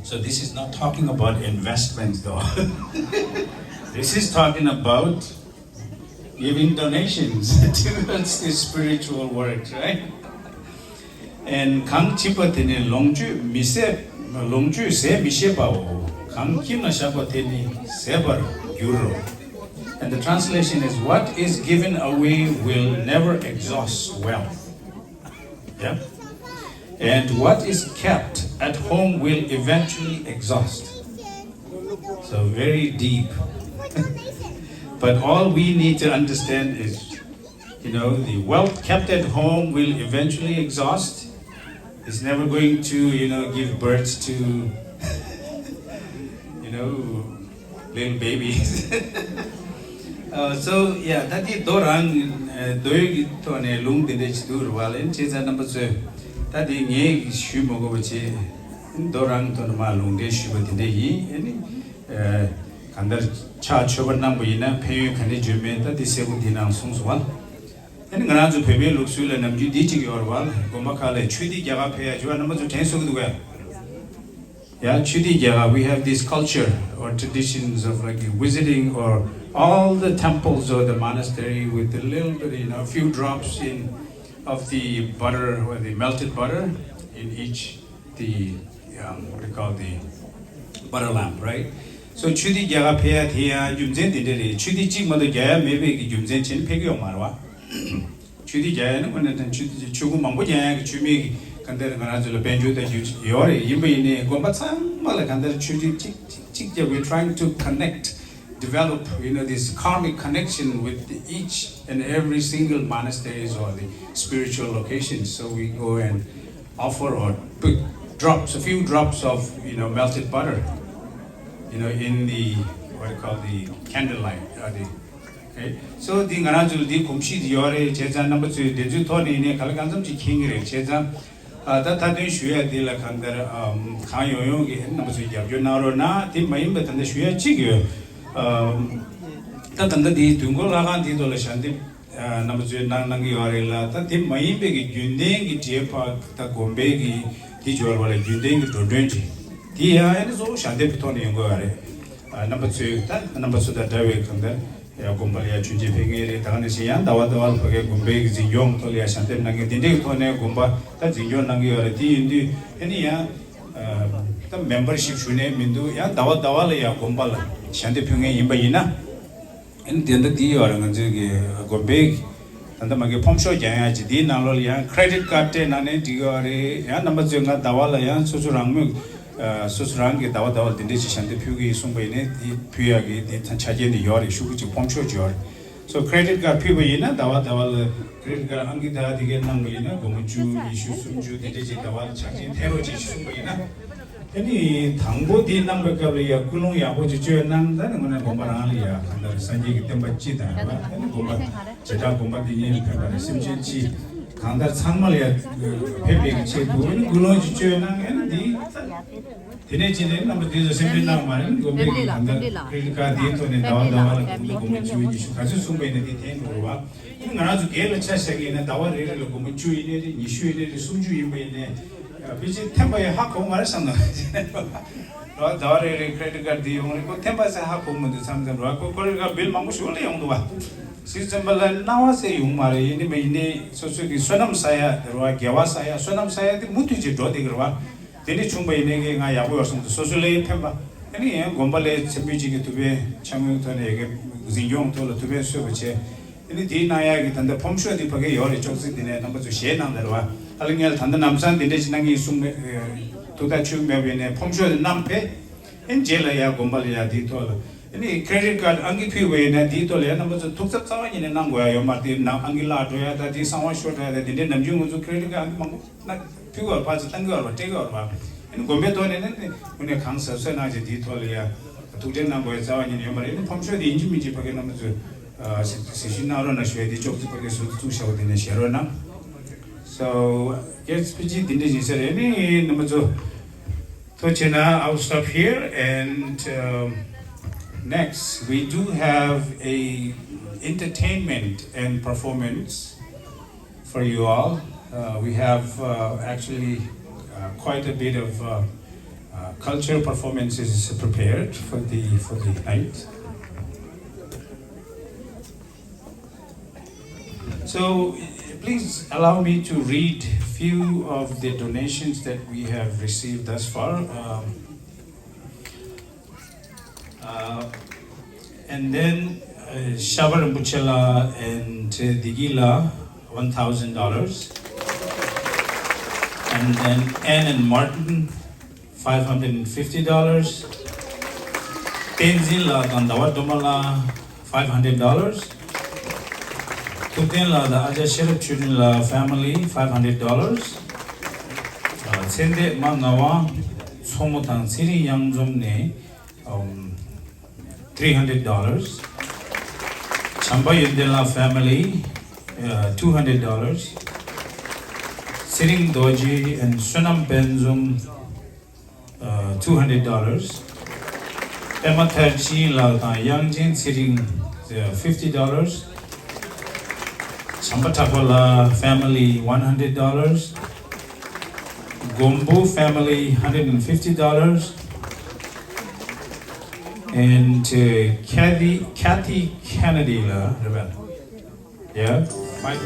So this is not talking about investments though. This is talking about giving donations towards the spiritual works, right? And གང་བྱིན་པ་དེ་ནི་ལོངས་སྤྱོད་མི་ཟད། ལོངས་སྤྱོད་ཟད་མི་ཤེས་པའོ། གང་ཁྱིམ་ན་བཞག་པ་དེ་ནི་ཟད་པར་འགྱུར་རོ། And the translation is, what is given away will never exhaust wealth. Yeah? And what is kept at home will eventually exhaust. So very deep. But all we need to understand is, you know, the wealth kept at home will eventually exhaust. It's never going to, you know, give birth to, you know, Little babies. Uh, so, yeah, ད་དེ་རྡོ་རང་རྡོ་ཡི་གི་ཐོག་ནས་ལུང་དེ་འདྲ་ཞིག་འདུག་རེད་བ་ལེན་བྱས་ཙང་རྣམ་པ་ཚོས་ད་དེ་ངས་ཞུས་མ་དགོས་པ་བྱས་རྡོ་རང་ཐོག་ནས་མ་ལུང་འདྲེན་ཞུས་པ་དེ་འདྲ་ཡིན། ཨ་ནི་གང་ལྟར་ཕྱག་མཆོད་པ་གནང་པ་ཡིན་ན་ཕན་ཡོན་ག་འདྲ་བྱུང་མེད་ད་དེ་གསལ་པོ་འདི་ནང་གསུངས་སོང་བ། ཨ་ནི་ང་རང་ཚོ་བོད་པའི་ལུགས་སྲོལ་ལ་ནམ་རྒྱུན་འདི་གཅིག་ཡོད་རེད་བ། དགོན་པ་ཁག་ལ་ཆོས་སྡེ་རྒྱ་གར་ཕེབས་ཡ་བྱུང་བ་རྣམ་པ་ཚོ་དྲན་གསོ་གི་འདུག་གས། Yeah, ཆོས་སྡེ་རྒྱ་གར, we have this culture or traditions of like visiting or all the temples or the monastery with a little bit, you know, a few drops in of the butter or the melted butter in each the um, what do you call the butter lamp, right? So ཆོས་སྡེ་རྒྱ་གར་ཕེབས་ཡ་དེ་ཡང་རྒྱུ་མཚན་དེ་འདྲ་རེད། ཆོས་སྡེ་གཅིག་མ་གཏོགས་རྒྱག་ཡ་མེད་པའི་གི་རྒྱུ་མཚན་བྱས་ནས་ཕེབས་ཀྱི་ཡོད་མ་རེད་བ། ཆོས་སྡེ་རྒྱག་ཡ་ནི་དངོས་གནས་དྲང་ཆོས་སྡེ་ཆོས་ཁུངས་མང་པོ་རྒྱག་ཡ་གི་ཆོས་མེད་ཀྱི་ག་འདིར་ང་རང་ཚོ་ལ་དཔལ་འབྱོར་དང་རྒྱུ་ཡོད་རེད། ཡིན་པ་ཡིན་ནའི་དགོན་པ་ཚང་མ་ལ་ག་འདིར་ཆོས་སྡེ་གཅིག་གཅིག་གཅིག་རྒྱག we trying to connect, develop, you know, this karmic connection with each and every single monasteries or the spiritual locations. So we go and offer or put drops, a few drops of, you know, melted butter, you know, in the, what do you call, the candlelight, uh, the Okay. So འདི་ང་རང་ཚོ་ལ་འདི་གོམས་གཤིས་འདི་ཡོད་རེད་བྱས་ཙང་རྣམ་པ་ཚོས་འདི་ཚོའི་ཐོག་ནས་ནས་ག་ལ་གང་འཚམ་ཅིག་མཁྱེན་གྱི་རེད་བྱས་ཙང་། ཨ་ད་མཐའ་དོན་ཞུ་ཡ་འདི་ལ་གང་ལྟར་ཨམ་གང་ཡོང་ཡོང་གི་རྣམ་པ་ཚོས་རྒྱབ་སྐྱོར་གནང་རོགས་གནང་། དེ་མ་ཡིན་པ་ད་ལྟ་ཞུ་ཡ་གཅིག་ཡོད། ཨམ་ད་ད་ལྟ་འདིའི་དུས་འཁོར་ལྷ་ཁང་འདིའི་ཐོག་ལ་ཞལ་འདེབས་ཨ་རྣམ་པ་ཚོས་གནང་གནང་གི་ཡོད་རེད་ལ། ད་དེ་མ་ཡིན་པའི་གི་རྒྱུན་ལྡན་གྱི་འབྲས་བུ་ད་དགོན་པའི་གི་དེ་འབྱོར་བ་ལ་རྒྱུན་ལྡན་གྱི་འགྲོ་གྲོན་ཅིག་དེ་ཡང་ཨ་ནི་གཙོ་བོ་ཞལ་འདེབས་ཀྱི་ཐོག་ནས་ཡོང་དགོས་ཡ་རེད། ཨ་རྣམ་པ་ཚོས་ད་རྣམ་པ་ཚོ་དང་འདྲ་བའི་གང་ལྟར། ཡང་དགོན་པ་ལ་ཡང་མཆོད་མཇལ་ཕེབས་མཁན་རེད། ད་ག་ནང་བཞིན་ཡང་ཟླ་བ་ཟླ་བ་ལ་ཕ་གིའི་དགོན་པའི་གི་འཛིན་སྐྱོང་ཐོག་ལ་ཡང་ཞལ་འདེབས་གནང་མཁན་དེ་འདྲའི་ཐོག་ནས་དགོན་པ་ད་འཛིན་སྐྱོང་གནང་གི་ཡོད་རེད། དེ་ཡིན་དུས་ཨ་ནི་ཡང་ད་མེམ་བར་ཤིབ་ཞུ་ནས་མི་འདུག་ཡང་ཟླ་བ་ཟླ་བ་ལ་ཡང་དགོན་པ་ལ་ཞལ་འདེབས་ཕུལ་མཁན་ཡིན་པ་ཡིན་ན། ཨ་ནི་དེ་འདྲ་འདི་ཡོད་རེད། ང་ཚོའི་གི་དགོན་པའི་ད་ལྟ་མ་གི་ཕོམ་ཤོག་རྒྱག་ཡག་ཅིག་འདིའི་ནང་ལོགས་ལ་ཡང་credit card སྤྲད་གནང་ནས་འགྲིག་གི་རེད། ཡང་རྣམ་པ་ཚོས་ང་ཟླ་བ་ལ་ཡང་སོ་སོ་རང་མོས་ཨ་སོ་སོ་རང་གི་ཟླ་བ་ཟླ་བ་ལ་འདི་འདྲས་ཅིག་ཞལ་འདེབས་ཕུལ་གི་ཡིན་གསུངས་པ་ཡིན་ནའི་འདི་ཕུལ་ཡག་གི་འདི་ད་ཆ་རྐྱེན་འདི་ཡོད་རེད། ཤོག་གུ་ཅིག་ཕོམ་ཤོག་ཅིག་ཡོད་རེད། So credit card ཕུལ་བ་ཡིན་ན་ཟླ་བ་ཟླ་བ་ལ་credit card ཨང་ཀི་ད་འདི་གའི་གནང་བ་ཡིན་ན་སྒོར་མོ་བཅུ་ཉི་ཤུ་སུམ་ཅུ་འདི་འདྲས་ཅིག་ཟླ་བ་ལ་ཆ་རྐྱེན་འཐེན་རོགས་ཅིག་གསུངས་པ་ཡིན་ན། ཨ་ནི་དང་པོ་འདི་གནང་པའི་སྐབས་ལ་ཡ་ཀུན་སློང་ཡག་པོ་ཅིག་བཅོས་གནང་། ད་ནི་དངོས་གནས་དགོན་པ་རང་ལ་ཡ་གང་ལྟར་སངས་རྒྱས་ཀྱི་བསྟན་པ་སྤྱི་དང་ཡ་ཨ་ནི་དགོན་པ་བྱེ་བྲག་དགོན་པ་འདི་ཉིད་ལ་ཕན་པ་དང་སེམས་ཅན་སྤྱི་གང་ལྟར་ཚང་མ་ལ་ཡ་ཕན་པའི་གི་ཆེད་དུ་ཨ་ནི་ཀུན་སློང་ཅིག་བཅོས་གནང་། ཨ་ནི་འདི་དེ་ནས་ཅི་ནས་རྣམ་པ་འདི་ཚོ་སེམས་ཁྲལ་གནང་མ་རེད། དགོན་པའི་གི་གང་ལྟར་ཀྲེ་ཌི་ཊི་ཀཱར་འདིའི་ཐོག་ནས་ཟླ་བ་ཟླ་བ་ལ་དགོན་པ་སྒོར་མོ་བཅུ་ཉི་ཤུ་ག་ཚོད་གསུངས་པ་ཡིན་ན་འདི་འཐེན་འགྲོ་རུ་བ། ཨ་ནི་ང་རང་ཚོ་སྒེར་ལ་ཆ་བཞག་གི་ཡིན་ན་ཟླ་བ་རེ་རེ་ལ་སྒོར་མོ་བཅུ་ཡིན་ནའི་རེད། ཉི་ཤུ་ཡིན་ནའི་རེད། སུམ་ཅུ་ཡིན་པ་ཡིན་ནའི། ཕལ་ཆེར་འཐེན་པ་ཡང་ཧ་གོ་མ་རེད་བསམ་ན། ཟླ་བ་རེ་རེ་ཀྲེ་ཌི་ཊི་ཀཱར་འདི་ཡོང་རེད། ཁོ་འཐེན་པ་ཟེར་ཧ་གོ་མི་འདུག་མཚམས་མཚམས་རེད་བ། ཁོ་ཀྲེ་ཌི་ཊི་ཀཱར་བིལ་མང་པོ་ཞིག་ལ་ཡོང་འདུག་བ། སྲིད་བཙོན་པ་ལ་སྣང་བ་ཟེར་ཡོང་མ་རེད། ཡིན་ནའི་མ་ཡིན་ནའི་སོ་སོ་གི་བསོད་ནམས་བསགས་ཡ་རེད་བ། དགེ་བ་བསགས་ཡ་བསོད་ནམས་བསགས་ཡ་དེ་མུ་མཐུད་ཅིག་འགྲོ་བསྡད་ཀྱི་རེད་བ། དེ་འདྲ་བྱུང་བ་ཡིན་ནའི་ང་ཡག་པོ་ཡོད་བསམ་འདུག་སོ་སོ་ལ་ཕན་པ། ཨ་ནི་ཡང་དགོན་པ་ལ་ཚེ་འཕོས་གཅིག་གི་ཐུགས་ཕན་ཆ་དངུལ་ཐོག་ནས་ཡ་གི་འཛིན་སྐྱོང་ཐོག་ལ་ཐུགས་ཕན་གསོས་པ་བྱས། ཨ་ནི་དེའི་ནང་ཡ་གི་ད་ལྟ་ཕོམ་ཤོག་འདི་ཕ་གི་ཡོད་རེད། ཅོག་ཙེ་འདི་ནས་རྣམ་པ་ཚོས་བཞེས་གནང་དེ་རེད་བ། ཨ་ལ་ངས་ད་ལྟ་ལམ་སང་འདི་འདྲ་ཞིག་གནང་གི་ཡིན་གསུངས་མེད། ཐུགས་ཐག་ཆོད་མེད་པ་ཡིན་ནའི་ཕོམ་ཤོག་འདི་བསྣམས་ཕེབས། ཨ་ནི་རྗེས་ལ་ཡ་དགོན་པ་ལ་ཡ་དེའི་ཐོག་ལ་ཨ་ནི་ཀྲེ་ཌི་ཊི་ཀཱར་ཨང་ཀི་ཕུལ་བ་ཡིན་ན་དེའི་ཐོག་ལ་ཡ་རྣམ་པ་ཚོ་ཐུགས་འཚབ་རྩ་བ་ཉིད་ནས་གནང་དགོས་ཡ་ཡོད་མ་རེད། དེ་ནང་ཨང་ཀི་བརླག་འགྲོ་ཡ་ད་དེ་གསང་བ་ཤོར་འགྲོ་ཡ་ད་དེ་འདྲའི་ནམ་རྒྱུན་ང་ཚོ་ཀྲེ་ཌི་ཊི་ཀཱར་ཨང་ཀི་མང་པོ་ན་ཕུལ་བར་ཕར་ཚུར་བཏང་གི་ཡོད་རེད་བ། སྤྲད་གི་ཡོད་རེད་བ། ཨ་ནི་དགོན་པའི་ཐོག་ནས་ནི་དངོས་གནས་གང་ཟབ་ཟབ་གནང་བྱས་དེའི་ཐོག་ལ་ཡ་ཐུགས་ཁྲལ་གནང་དགོས་ཡ་རྩ་བ་ཉིད་ནས་ཡོད་མ་རེད། ཨ་ནི་ཕོམ་ཤོག་དེ་ཡིན་གཅིག་མིན་གཅིག་ཕ་གི་རྣམ་པ་ཚོས་གཟིགས་ཞིབ་གནང་རོགས་གནང་ཞུ་ཡ་དེ་ཅོག་ཙེ་ཕ་གི་ཟུར་དུ་བཙུགས་བཞག་པ་དེ་ནས་བཞེས་རོགས་གནང་། So yes, ཕལ་ཆེར་དེ་འདྲ་ཡིན་ས་རེད། ཨ་ནི་རྣམ་པ་ཚོ་ཐུགས་རྗེ་ཆེ་གནང་། I'll stop here and um, next we do have a entertainment and performance for you all. Uh, we have uh, actually uh, quite a bit of uh, uh, cultural performances prepared for the for the night. So please allow me to read few of the donations that we have received thus far. Um, Uh, and then uh, Shaba Rinpoche la and uh, Digi la one thousand dollars. And then Ann and Martin, five hundred and fifty dollars. Tenzin la དང་ཟླ་བ་སྒྲོལ་མ་ལ་five hundred dollars. ཐུབ་བསྟན་ལགས་དང་ཨ་ཅག་ཤེས་རབ་ཆོས་སྒྲོན་ལ་family five hundred dollars. ཚེ་འདས་མ་ངག་དབང་མཚོ་མོ་དང་ཚེ་རིང་གཡང་འཛོམས་ནས་ཨམ་ three hundred dollars. Champa Yundela family, uh, two hundred dollars. Siring Doji and Sunam Benzum, uh, two hundred dollars. Pema Tharchi Lal དང་དབྱངས་ཅན་ཚེ་རིང་, uh, fifty dollars. Champa Thapala family, one hundred dollars. Gombu family, hundred and fifty dollars. And, uh, Kathy, Kathy Kennedy la, Rebel. Yeah, five.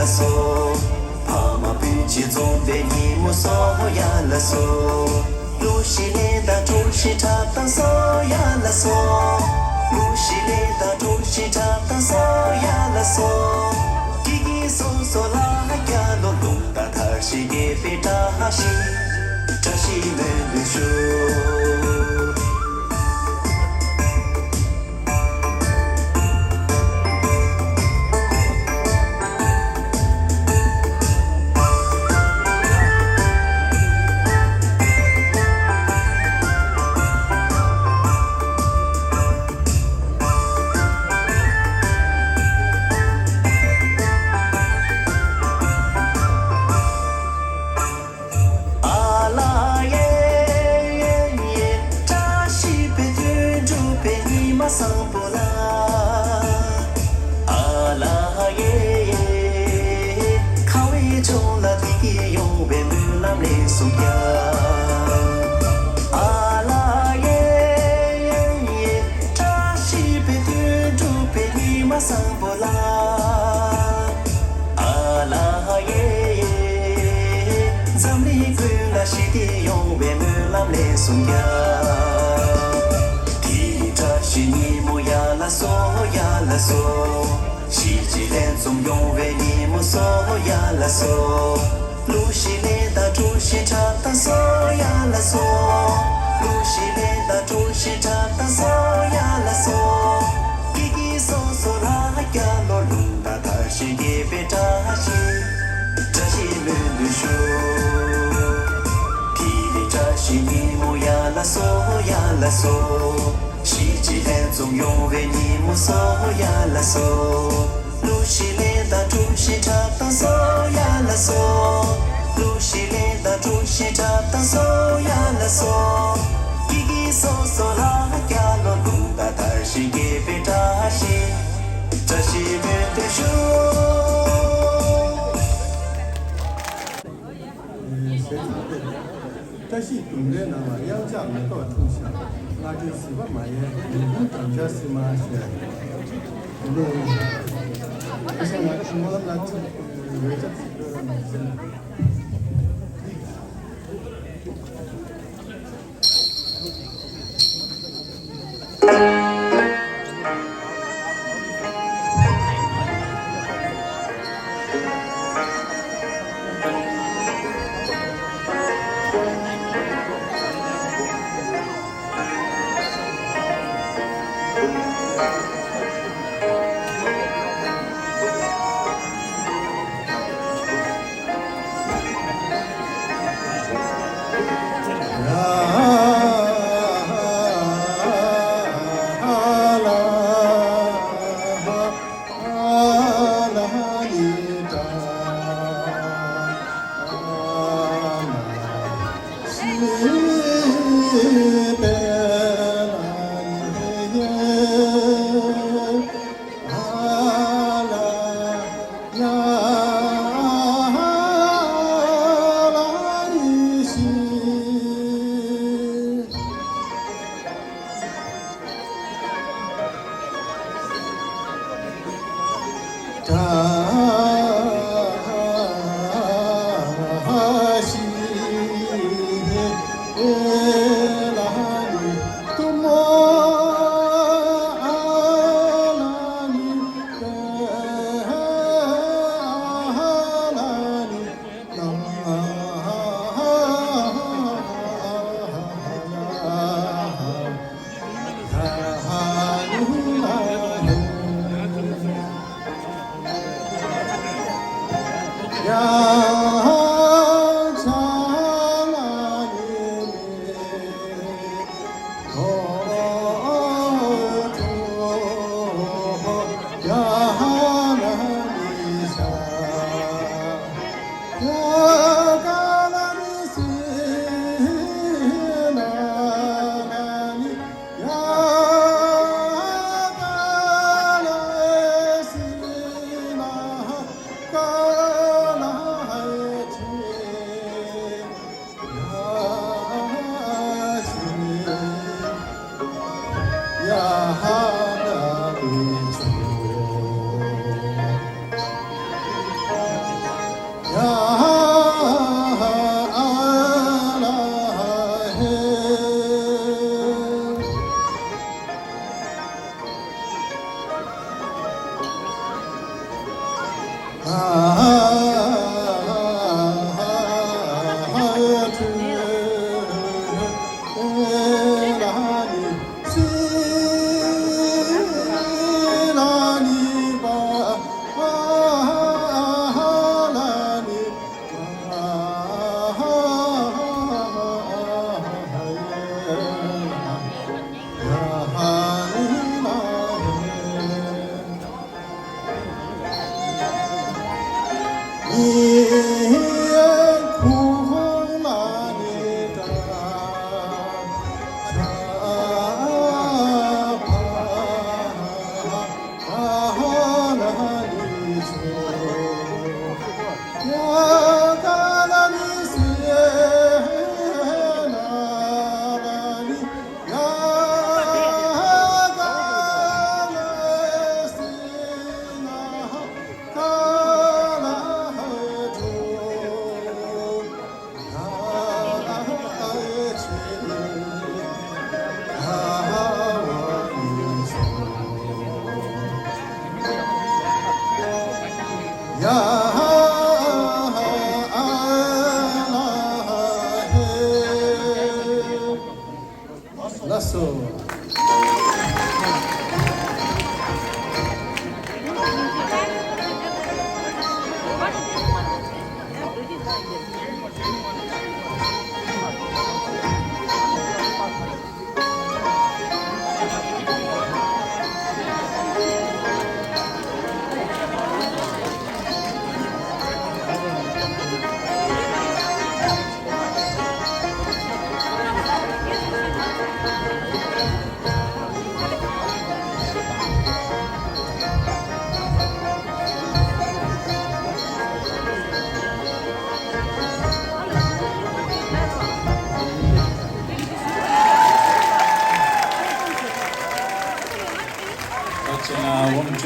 སོ། ཕ་མ་སྤུན་མཆེད་འཛོམས་པའི་ཉིན་མོ་སོ་ཡ་ལ་སོ། གླུ་གཞས་ལེན་དང་གྲོ་ཞིབ་འཁྲབ་དང་སོ་ཡ་ལ་སོ། གླུ་གཞས་ལེན་དང་གྲོ་ཞིབ་འཁྲབ་དང་སོ་ཡ་ལ་སོ། སྐྱིད་སྐྱིད་སོ་སོ་ལ་རྒྱ་ལོ། རླུང་རྟ་དར་ཞིང་རྒྱས་པའི་བཀྲ་ཤིས། བཀྲ་ཤིས་སྨོན་འདུན་ཞུ། ཨ་ལ་ཡེ་ཡེ་ཡེ། བཀྲ་ཤིས་པའི་དོན་འགྲུབ་པའི་ཉི་མ་བཟང་པོ་ལ། ཨ་ལ་ཡེ་ཡེ། ཁ་བའི་ལྗོངས་ལ་བདེ་སྐྱིད་ཡོང་བའི་སྨོན་ལམ་ལེགས་སོ་རྒྱ། ཨ་ལ་ཡེ་ཡེ་ཡེ། བཀྲ་ཤིས་པའི་དོན་འགྲུབ་པའི་ཉི་མ་བཟང་པོ་ལ། ཨ་ལ་ཡེ་ཡེ། འཛམ་གླིང་ཀུན་ལ་ཞི་བདེ་ཡོང་བའི་སྨོན་ལམ་ལེགས་སོ་རྒྱ། དེ་རིང་བཀྲ་ཤིས་ཉིན་མོ་ཡ་ལ་སོ་ཡ་ལ་སོ། གཞིས་བྱེས་ལྷན་འཛོམས་ཡོང་བའི་ཉིན་མོ་སོ་ཡ་ལ་སོ། གླུ་གཞས་ལེན་དང་གྲོ་ཞིབ་འཁྲབ་དང་སོ་ཡ་ལ་སོ། གླུ་གཞས་ལེན་དང་གྲོ་ཞིབ་འཁྲབ་དང་སོ་ཡ་ལ་སོ། སྐྱིད་སྐྱིད་སོ་སོ་ལ་རྒྱ་ལོ། རླུང་རྟ་དར་ཞིང་རྒྱས་པའི་བཀྲ་ཤིས། བཀྲ་ཤིས་སྨོན་འདུན་ཞུ། དེ་རིང་བཀྲ་ཤིས་ཉིན་མོ་ཡ་ལ་སོ་ཡ་ལ་སོ། གཞིས་བྱེས་ལྷན་འཛོམས་ཡོང་བའི་ཉིན་མོ་སོ་ཡ་ལ་སོ། གླུ་གཞས་ལེན་དང་གྲོ་ཞིབ་འཁྲབ་དང་སོ་ཡ་ལ་སོ། གླུ་གཞས་ལེན་དང་གྲོ་ཞིབ་འཁྲབ་དང་སོ་ཡ་ལ་སོ། སྐྱིད་སྐྱིད་སོ་སོ་ལ་རྒྱ་ལོ། རླུང་རྟ་དར་ཞིང་རྒྱས་པའི་བཀྲ་ཤིས། བཀྲ་ཤིས་སྨོན་འདུན་ཞུ། བཀྲ་ཤིས་ལྡུམ་རའི་ནང་ལ། གཡང་ཆགས་མེ་ཏོག་འཁྲུངས་ཤག་སྔ་དྲོའི་བྱིས་པ་མ་ཡལ། ཉིན་གུང་སྦྲང་ཆར་བསིལ་མ་བཞད། དེ་ནས་ཨ་ཞང་ང་ཚོ་སྨོན་ལམ་ལ་ཐུག་འོད་ཆགས་ཚིག་བོད་རང་ནས་ཟིན།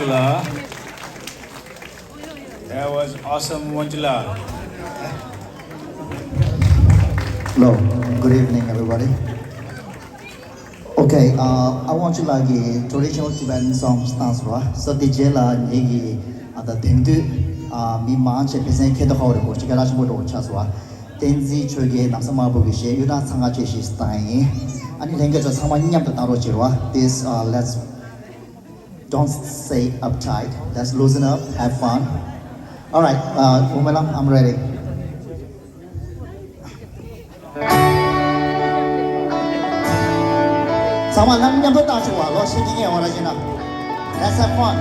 That was awesome, Wanchula. Hello, good evening, everybody. Okay, uh, I want you like a traditional Tibetan songs dance, right? So the jela negi ada tengdu mi manche pesen kedo hore ko chikara chimbo do chaswa. Tenzi choge namsa mabu ge she yuna sanga che shi stain. Ani lenge jo sama nyam to taro chirwa. This, uh, let's don't stay uptight. Let's loosen up, have fun. All right, uh, Umelam, I'm ready. ཚང་མ་ལམ་མཉམ་དུ་བཏང་ཆོག་པ་ལོ་ཤེས་ཀྱི་ངེས་འོང་ར་ཞེ་ན། Let's have fun.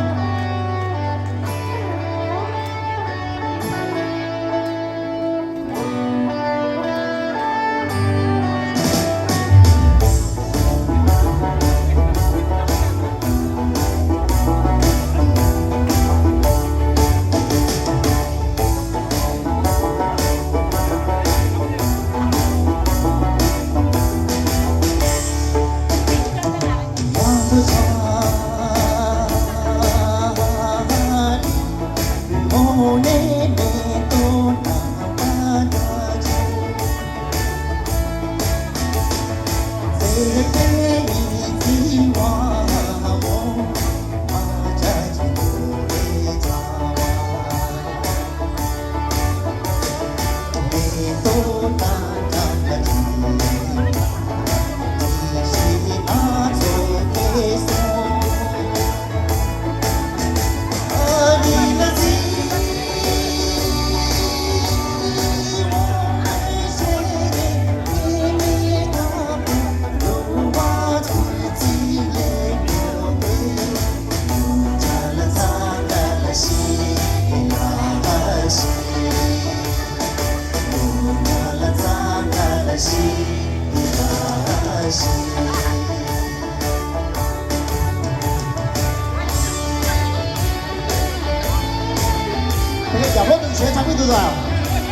དེ་ག་རྒྱབ་ལོག་ཏུ་ཞལ་ཆགས་པའི་འདུག་ལ།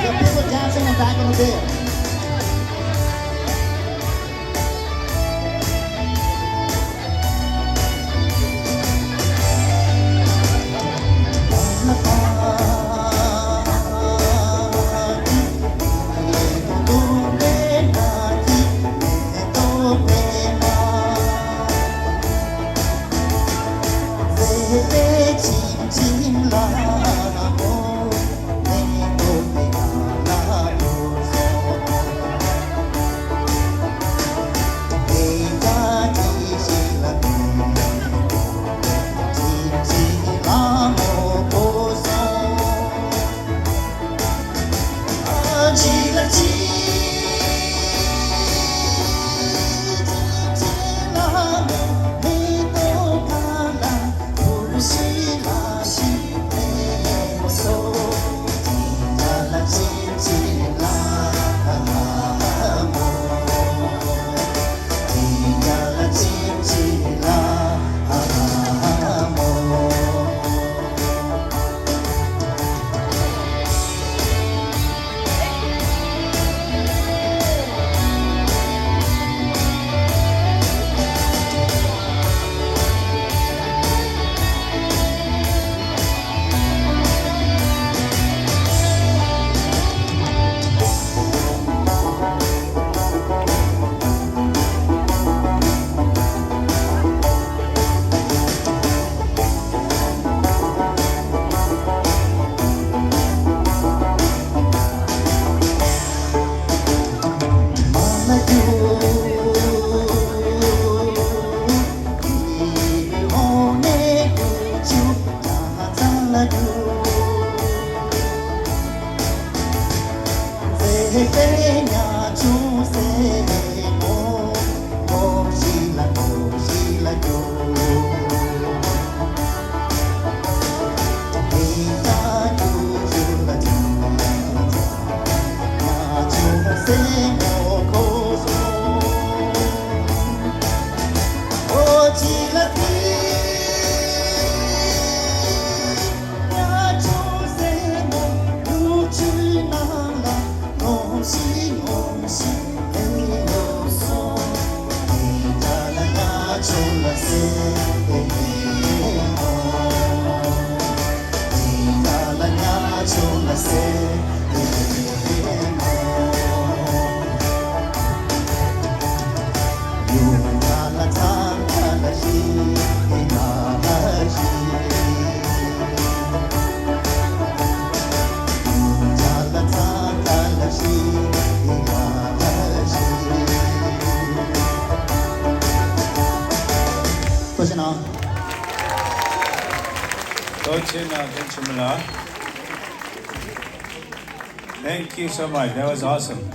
Your people dancing and back in the day. ཆེ་ན་ཐུགས་རྗེ་ཆེ་ལ། Thank you so much. That was awesome.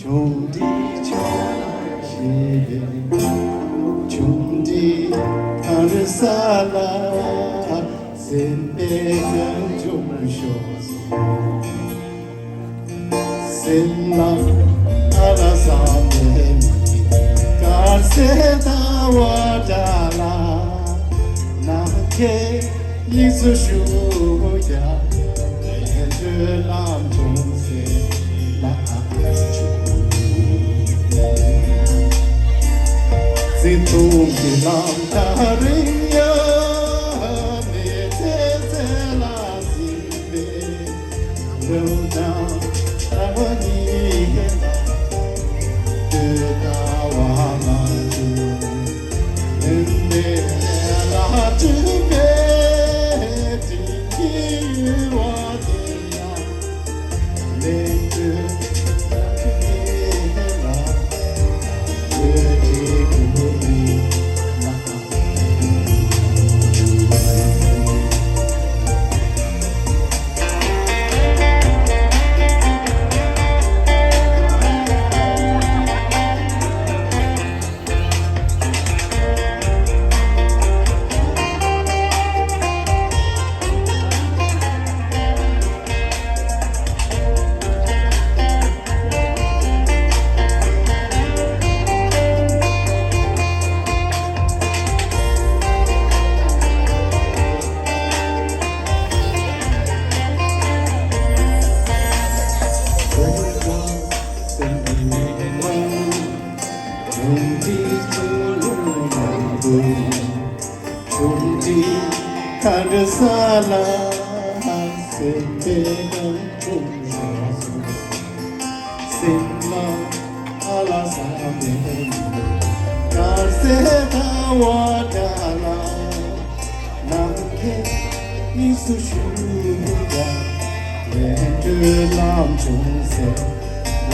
ཆུང་འདི་ཆ་ཞེས་པའི། ཆུང་འདི་གངས་རི་ས་ལ་སེམས་པའི་ཀུན་འབྱུང་ཤོག་སེམས་ལ་ཨ་ལ་བསམ་པའི་མི། དཀར་གསལ་ཟླ་བ་འདྲ་ལ། ནམ་མཁའི་དབྱིངས་སུ་བཞུགས་ཀྱང་། ལས་འདོད་ལམ་བྱུང་ཟེར་ལ་ཆུ། བརྩེ་དུང་གི་ལམ་ཐག་རིང་ཡང་མི་ཚེ་ཚེ་ལ་ཟིན་པའི་འདུན་དང་ལྟ་བ་གཉིས་ལ། ལྟོས་ལྟ་བ་མ་བྱུང་། ལུང་པའི་ལ་སྤྲུལ་པའི་དྲིན་གྱིས་ཡུལ་བ་དེ་ཡང་ལེགས་བཅོས་ལ་ཁྱོད་ཀྱིས་ལ་བོད་ཀྱི་བུ་མི་ལ། ཆུང་འདྲིས་གངས་རི་ས་ལ་སེམས་པའི་ནང་འཁྲུངས་སོང་། སེམས་ལ་ཨ་ལ་ཟ་མེད་དཀར་གསལ་ཟླ་བ་འདྲ་ལ། ནམ་མཁའི་དབྱིངས་སུ་བཞུགས་ཀྱང་། ལས་འདོད་ལམ་བྱུང་ཟེར་ལ་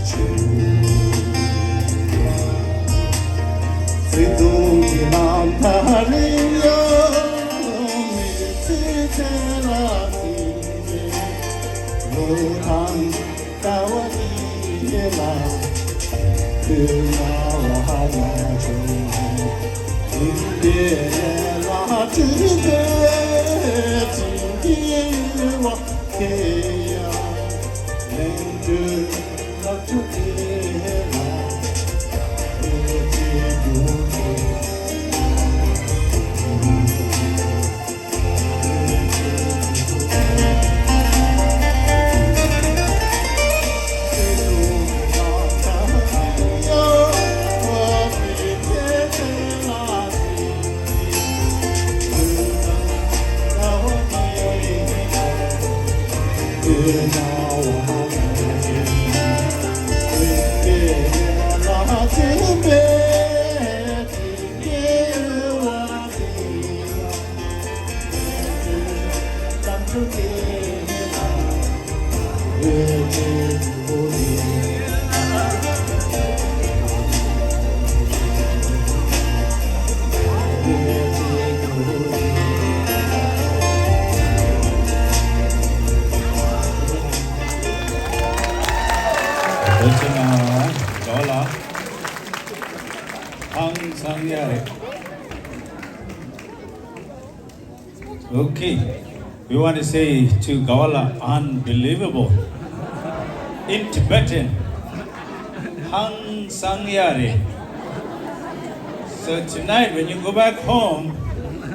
ཆུ། བརྩེ་དུང་གི་ལམ་ཐག་རིང་ཡང་མི་ཚེ་ཚེ་ལ་ཟིན་པའི་ལོ་དང་ཟླ་བ་ཡི་ལ། ཁོད་ན་བ་ལ་བྱུང་། དེ་འདྲའི་ལ་བྲིས་ཏེ་དྲིན་གྱིས་བ་དེ་ཡང་ལེགས་བཅོས་ལ་ཆུ་དེ་ལ་ཨེ་ཅི་རྒྱུ་དེ། ལོ་ཆེ་ན་དགའ་བ་ལ་ཧང་སང་ཡ་རེད། Okay, we want to say to དགའ་བ་ལ unbelievable in Tibetan. ཧང་སང་ཡ་རེད། So tonight when you go back home,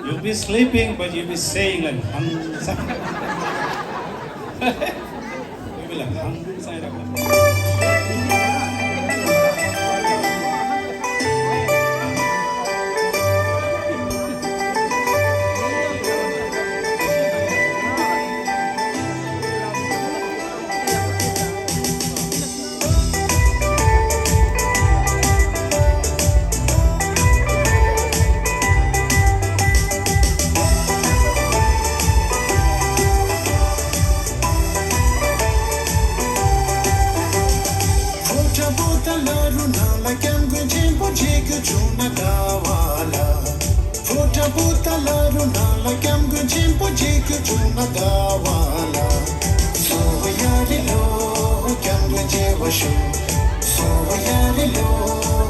you'll be sleeping but you'll be saying like ཧང་སང་། You'll be like ཧང་སང་ཡ་རེད། ཕོ་བྲང་པོ་ཏ་ལ་རུ་ནང་ལ་སྐྱབས་མགོན་ཆེན་པོ་མཇལ་རྒྱུ་བྱུང་ན་དགའ་བ་ལ། ཕོ་བྲང་པོ་ཏ་ལ་རུ་ནང་ལ་སྐྱབས་མགོན་ཆེན་པོ་མཇལ་རྒྱུ་བྱུང་ན་དགའ་བ་ལ། སོ་ཡ་རི་ལོ་སྐྱབས་མགོན་མཇལ་བར་ཤོག་སོ་ཡ་རི་ལོ་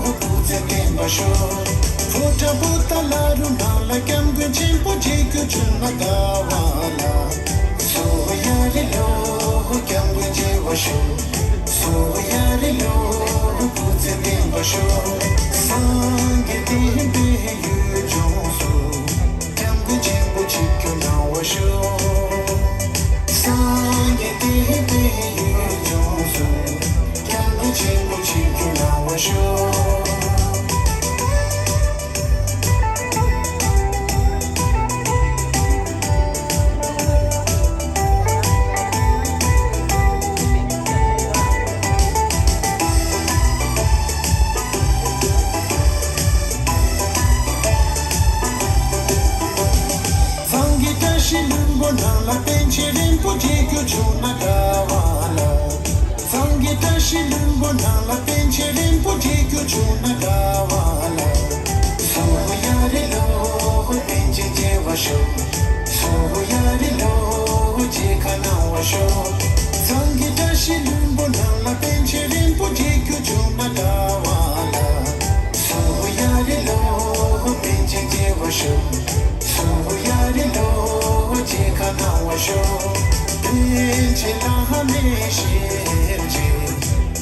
སྐུ་ཚེ་བརྟན་པར་ཤོག་ཕོ་བྲང་པོ་ཏ་ལ་རུ་ནང་ལ་སྐྱབས་མགོན་ཆེན་པོ་མཇལ་རྒྱུ་བྱུང་ན་དགའ་བ་ལ། སོ་ཡ་རི་ལོ་སྐྱབས་མགོན་མཇལ་བར་ཤོག་སོ་ཡ་རི་ལོ་སྐུ་ཚེ་བརྟན་པར་ཤོག་སངས་རྒྱས་བསྟན་པའི་ཡུལ་ལྗོངས་སུ། སྐྱབས་མགོན་ཆེན་པོ་ཆིབས་བསྒྱུར་གནང་བར་ཤོག་སངས་རྒྱས་བསྟན་པའི་ཡུལ་ལྗོངས་སུ། སྐྱབས་མགོན་ཆེན་པོ་ཆིབས་བསྒྱུར་གནང་བར་ཤོག་གཙང་གི་བཀྲ་ཤིས་ལྷུན་པོ་ནང་ལ་པཎ་ཆེན་རིན་པོ་ཆེ་མཇལ་རྒྱུ་བྱུང་ན་དགའ་བ་ལ། གཙང་གི་བཀྲ་ཤིས་ལྷུན་པོ་ནང་ལ་པཎ་ཆེན་རིན་པོ་ཆེ་མཇལ་རྒྱུ་བྱུང་ན་དགའ་བ་ལ། སོ་ཡ་རི་ལོ་པཎ་ཆེན་མཇལ་བར་ཤོག་སོ་ཡ་རི་ལོ་མཇལ་ཁ་གནང་བར་ཤོག་གཙང་གི་བཀྲ་ཤིས་ལྷུན་པོ་ནང་ལ་པཎ་ཆེན་རིན་པོ་ཆེ་མཇལ་རྒྱུ་བྱུང་ན་དགའ་བ་ལ། སོ་ཡ་རི་ལོ་པཎ་ཆེན་མཇལ་བར་ཤོག་སོ་ཡ་རི་ལོ་མཇལ་ཁ་གནང་བར་ཤོག་པཎ་ཆེན་བླ་མའི་ཞལ་མཇལ།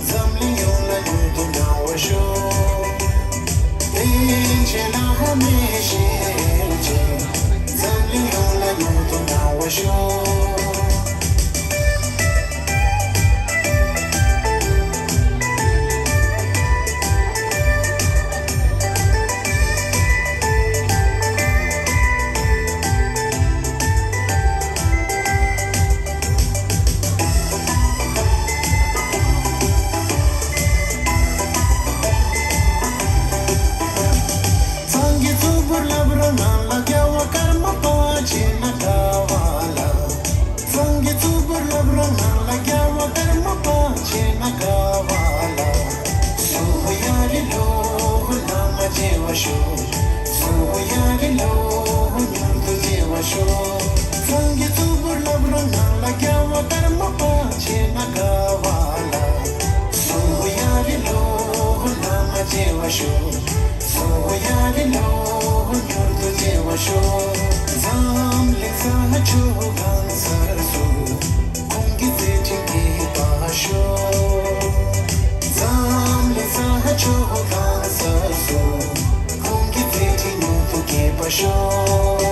འཛམ་གླིང་ཡོངས་ལ་མྱུར་དུ་གནང་བར་ཤོག་པཎ་ཆེན་བླ་མའི་ཞལ་མཇལ། འཛམ་གླིང་ཡོངས་ལ་མྱུར་དུ་གནང་བར་ཤོག་གཙང་གི་གཙུག་ཕུད་བླ་བྲང་ནང་ལ་རྒྱལ་བ་ཀརྨ་པ་མཇལ་ན་དགའ་བ་ལ། གཙང་གི་གཙུག་ཕུད་བླ་བྲང་ནང་ལ་རྒྱལ་བ་ཀརྨ་པ་མཇལ་ན་དགའ་བ་ལ། སོ་ཡ་རི་ལོ་བླ་མ་མཇལ་བར་ཤོག་སོ་ཡ་རི་ལོ་མྱུར་དུ་མཇལ་བར་ཤོག་གཙང་གི་གཙུག་ཕུད་བླ་བྲང་ནང་ལ་རྒྱལ་བ་ཀརྨ་པ་མཇལ་ན་དགའ་བ་ལ། སོ་ཡ་རི་ལོ་བླ་མ་མཇལ་བར་ཤོག་སོ་ཡ་རི་ལོ་མྱུར་དུ་མཇལ་བར་ཤོག་འཛམ་གླིང་ས་ཕྱོགས་གང་སར་སུ། ཁོང་གི་མཛད་འཕྲིན་རྒྱས་པར་ཤོག་འཛམ་གླིང་ས་ཕྱོགས་གང་སར་སུ། ཁོང་གི་མཛད་འཕྲིན་མྱུར་དུ་རྒྱས་པར་ཤོག་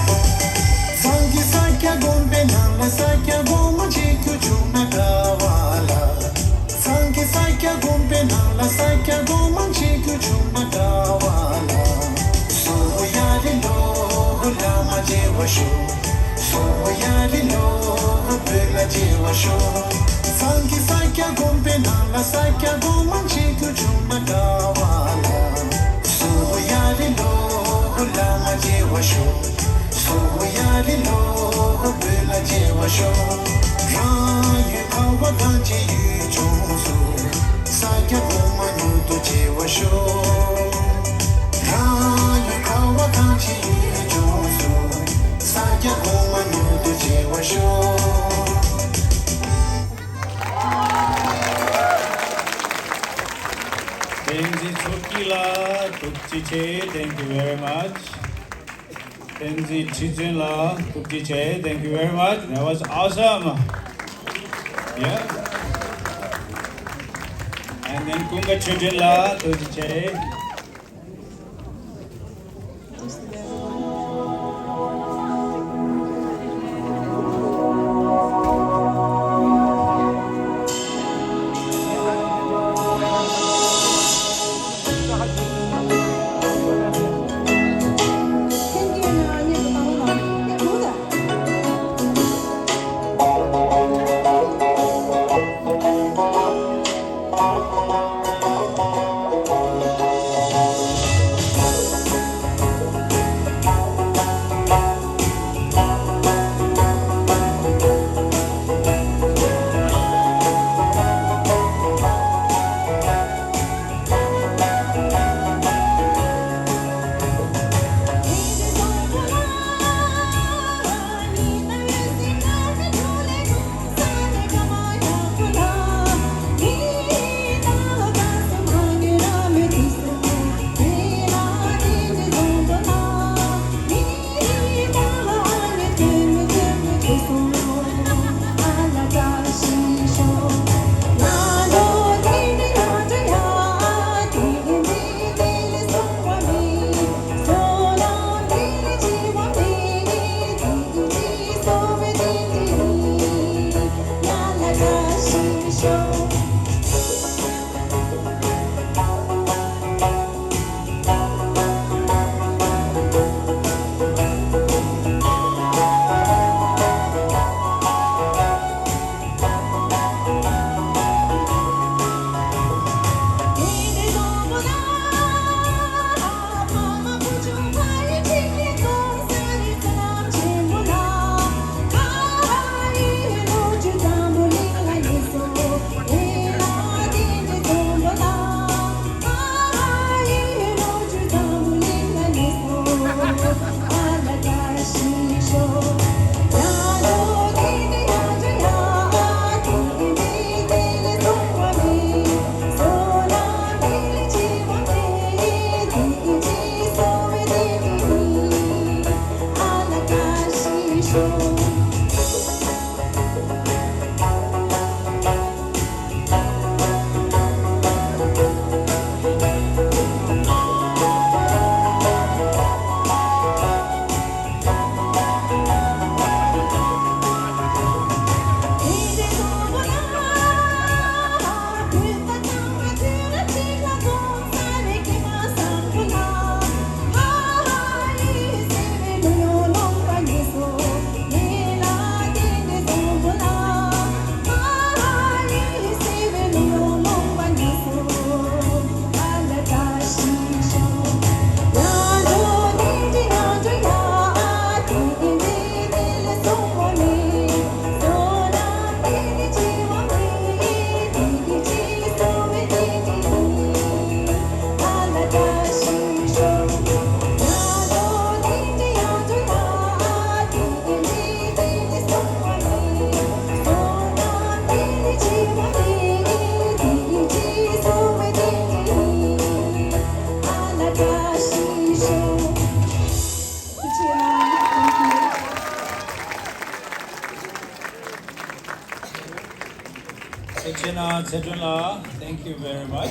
གཙང་གི་ས་སྐྱ་དགོན་པའི་ནང་ལ་ས་སྐྱ་སྒོ་མང་མཇལ་རྒྱུ་བྱུང་ན་དགའ་བ་ལ། གཙང་གི་ས་སྐྱ་དགོན་པའི་ནང་ལ་ས་སྐྱ་སྒོ་མང་མཇལ་རྒྱུ་བྱུང་ན་དགའ་བ་ལ། སོ་ཡ་རི་ལོ་བླ་མ་མཇལ་བར་ཤོག་སོ་ཡ་རི་ལོ་བོད་ལ་མཇལ་བར་ཤོག་གཙང་གི་ས་སྐྱ་དགོན་པའི་ནང་ལ་ས་སྐྱ་སྒོ་མང་མཇལ་རྒྱུ་བྱུང་ན་དགའ་བ་ལ། སོ་ཡ་རི་ལོ་བླ་མ་མཇལ་བར་ཤོག་སོ་ཡ་རི་ལོ་བོད་ལ་མཇལ་བར་ཤོག་ཅི་ཡུལ་ལྗོངས་སུ། ས་སྐྱ་གོང་མ་མྱུར་དུ་མཇལ་བར་ཤོག་རང་ཡུལ་ཁ་བ་གངས་ཅན་ཡུལ་ལྗོངས་སུ། ས་སྐྱ་གོང་མ་མྱུར་དུ་མཇལ་བར་ཤོག་བསྟན་འཛིན་མཚོ་སྐྱིད་ལགས་ཐུགས་རྗེ་ཆེ། Thank you very much. བསྟན་འཛིན་ཁྲི་བཙུན་ལགས་ཐུགས་རྗེ་ཆེ། Thank you very much. That was awesome. Yeah. And then ཀུན་དགའ་ཆོས་སྒྲོན་ལགས་ཐུགས་རྗེ་ཆེ། ཚེ་ཆེ་ན་ཚེ་སྒྲོན་ལགས། Thank you very much.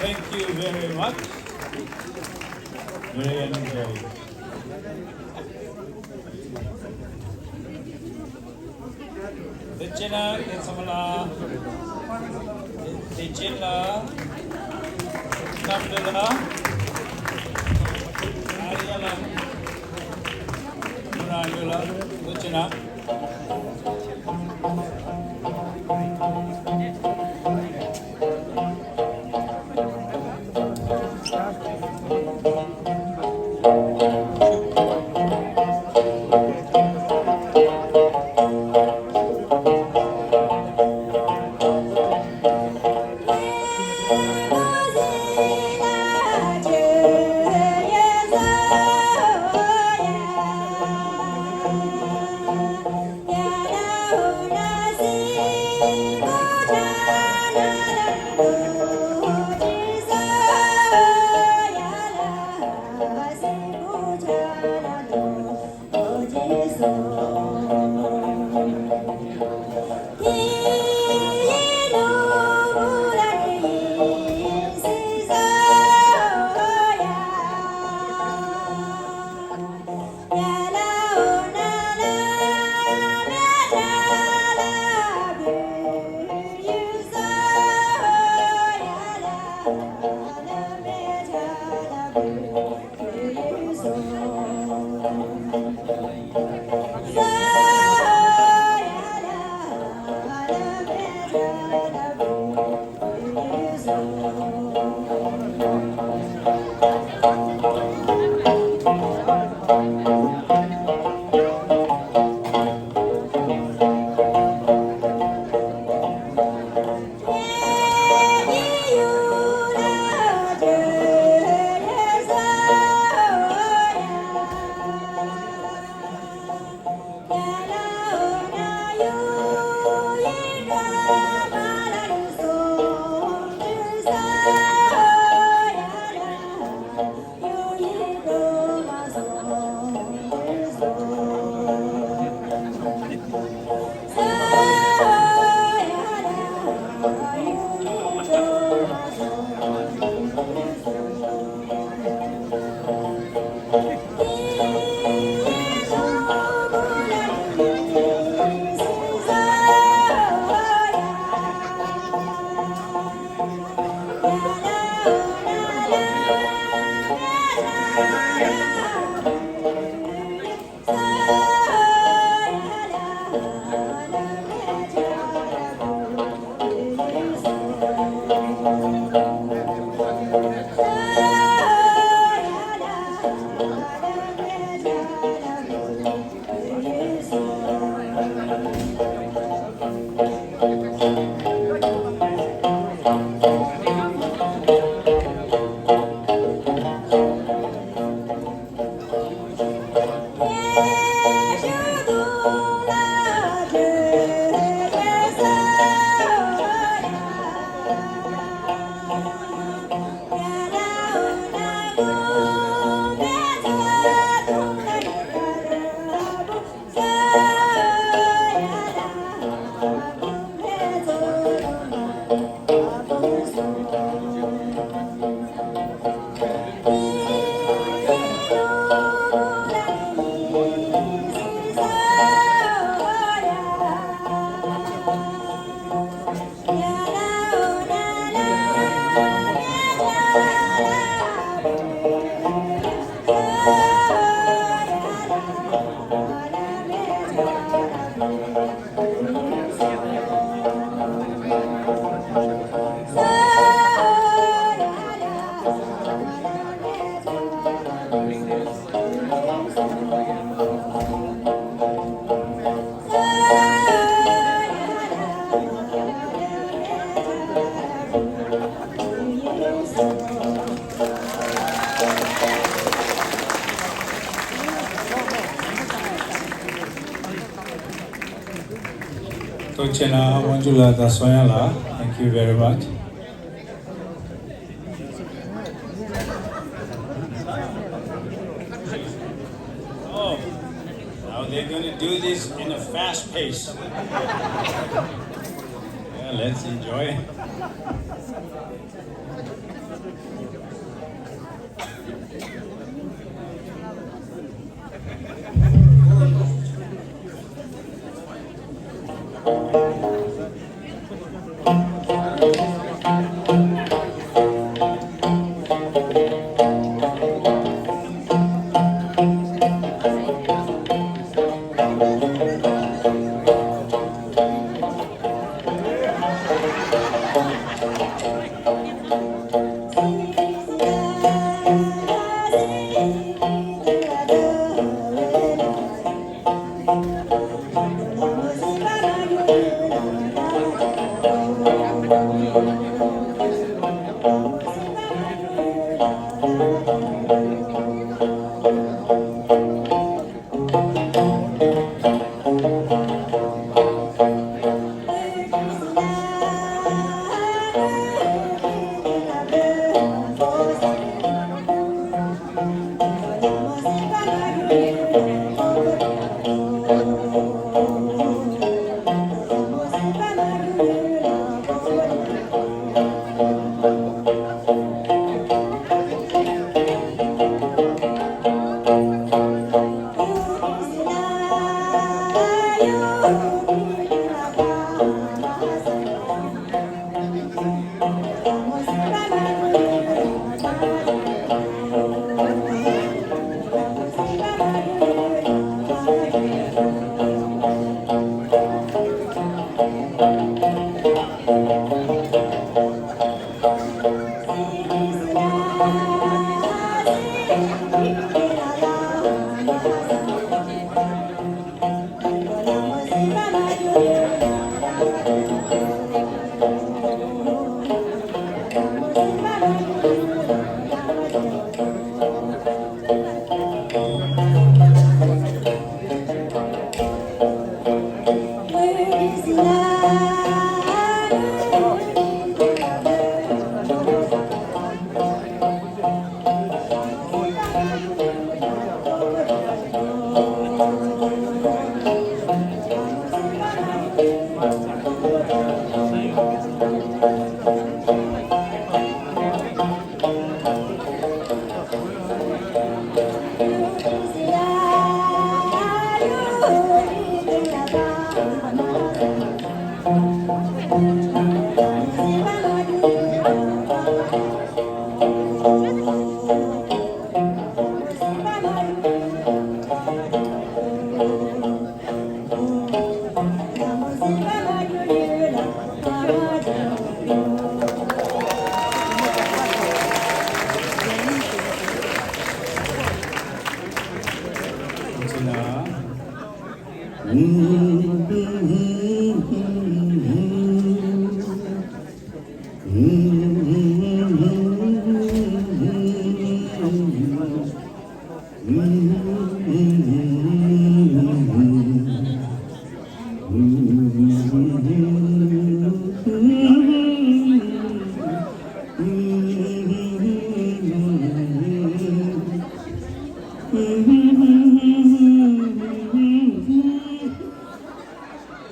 Thank you very much. Very energetic. དེ་བྱས་ན་ངེད་ཚང་མ་ལ། དེ་བྱས་ན་རྣམ་གྲོལ་ལ། ཨ་རི་ཡ་ལ། མོ་རང་ཡོད་ལ། དེ་བྱས་ན། ཆེ་ན་དབང་ཕྱུག་ལགས་དང་བསོད་ཡང་ལགས། Thank you very much. Oh, now they're gonna do this in a fast pace. Yeah, let's enjoy.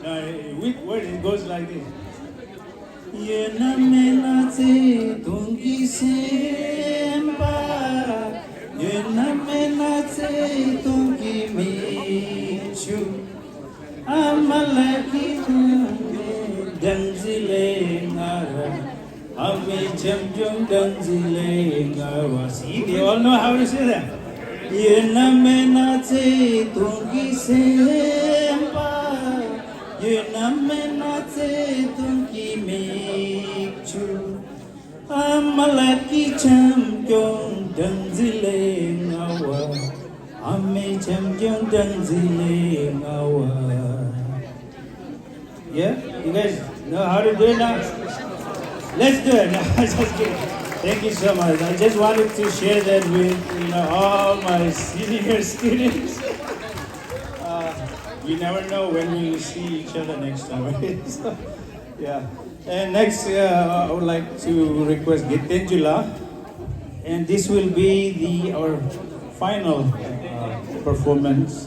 Now, with word, it goes like this. ཡོད་ན་མེད་ན་བརྩེ་དུང་གི་སེམས་པ། ཡོད་ན་མེད་ན་བརྩེ་དུང་གི་མིག་ཆུ། ཨ་མ་ལགས་ཀྱི་སྒྲ་འཛིན་ལས་ང་བ། ཨ་མའི་བྱམས་སྐྱོང་སྒྲ་འཛིན་ལས་ང་བ། See, they all know how to say that. ཡོད་ན་མེད་ན་བརྩེ་དུང་གི་སེམས་པ། ཡོད་ན་མེད་ན་བརྩེ་དུང་གི་མིག་ཆུ། ཨ་མ་ལགས་ཀྱི་བྱམས་སྐྱོང་སྒྲ་འཛིན་ལས་ང་བ། ཨ་མའི་བྱམས་སྐྱོང་སྒྲ་འཛིན་ལས་ང་བ། Yeah, you guys know how to do it now? Let's do it. No, just kidding. Thank you so much. I just wanted to share that with, you know, all my senior students. Uh, We never know when we will see each other next time, right? So, yeah. And next, uh, I would like to request Gitendjula, and this will be the our final uh, performance.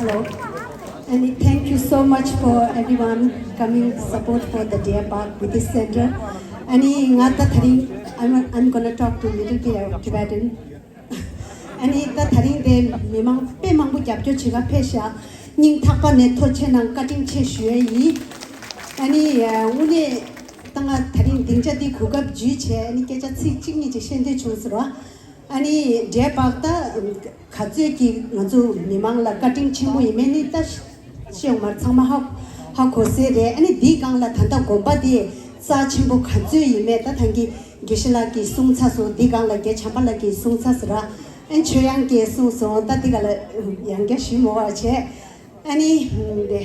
Hello. And thank you so much for everyone coming support for the Deer Park Buddhist Center. And ང་ད་དེ་རིང་, I'm, I'm gonna talk to little bit of Tibetan. ཨ་ནི་ད་དེ་རིང་དེ་མི་མང་དཔེ་མང་པོ་རྒྱབ་སྐྱོར་བྱེད་ག་ཕེབས་ཤག་སྙིང་ཐག་པ་ནས་ཐུགས་རྗེ་གནང་བཀའ་དྲིན་ཆེ་ཞུ་ཡས་ཡིན། ཨ་ནི་དངོས་གནས་ད་ང་དེ་རིང་སྡིངས་ཆ་འདི་གོ་སྐབས་བརྒྱུད་བྱས་ཨ་ནི་སྐད་ཆ་ཚིག་གཅིག་གཉིས་ཅིག་བཤད་འདོད་བྱུང་ཟེར་བ། ཨ་ནི་འདྲའི་བག་ད་ག་ཚོད་ཀྱིས་ང་ཚོ་མི་མང་ལ་བཀའ་དྲིན་ཆེན་པོ་ཡིན་མིན་ནི་ད་ཤེས་ཡོང་མ་རེད། ཚང་མ་ཧ་ཧ་གོ་སྲོལ་རེད། ཨ་ནི་འདིའི་སྒང་ལ་ད་ལྟ་དགོན་པ་དེ་རྩ་ཆེན་པོ་ག་ཚོད་ཡིན་མིན་ད་ཐང་གི་དགེ་བཤེས་ལགས་ཀྱིས་གསུངས་ཚར་སོང་། འདིའི་སྒང་ལ་རྒན་བྱམས་པ་ལགས་ཀྱིས་གསུངས་ཚར་ཟེར་ར། ཨ་ནི་ཆོས་དབྱངས་ཀྱིས་གསུངས་སོང་། ད་འདི་ག་ལ་ཡང་བསྐྱར་ཞུས་མ་དགོས་པ་བྱས། ཨ་ནི་དེ།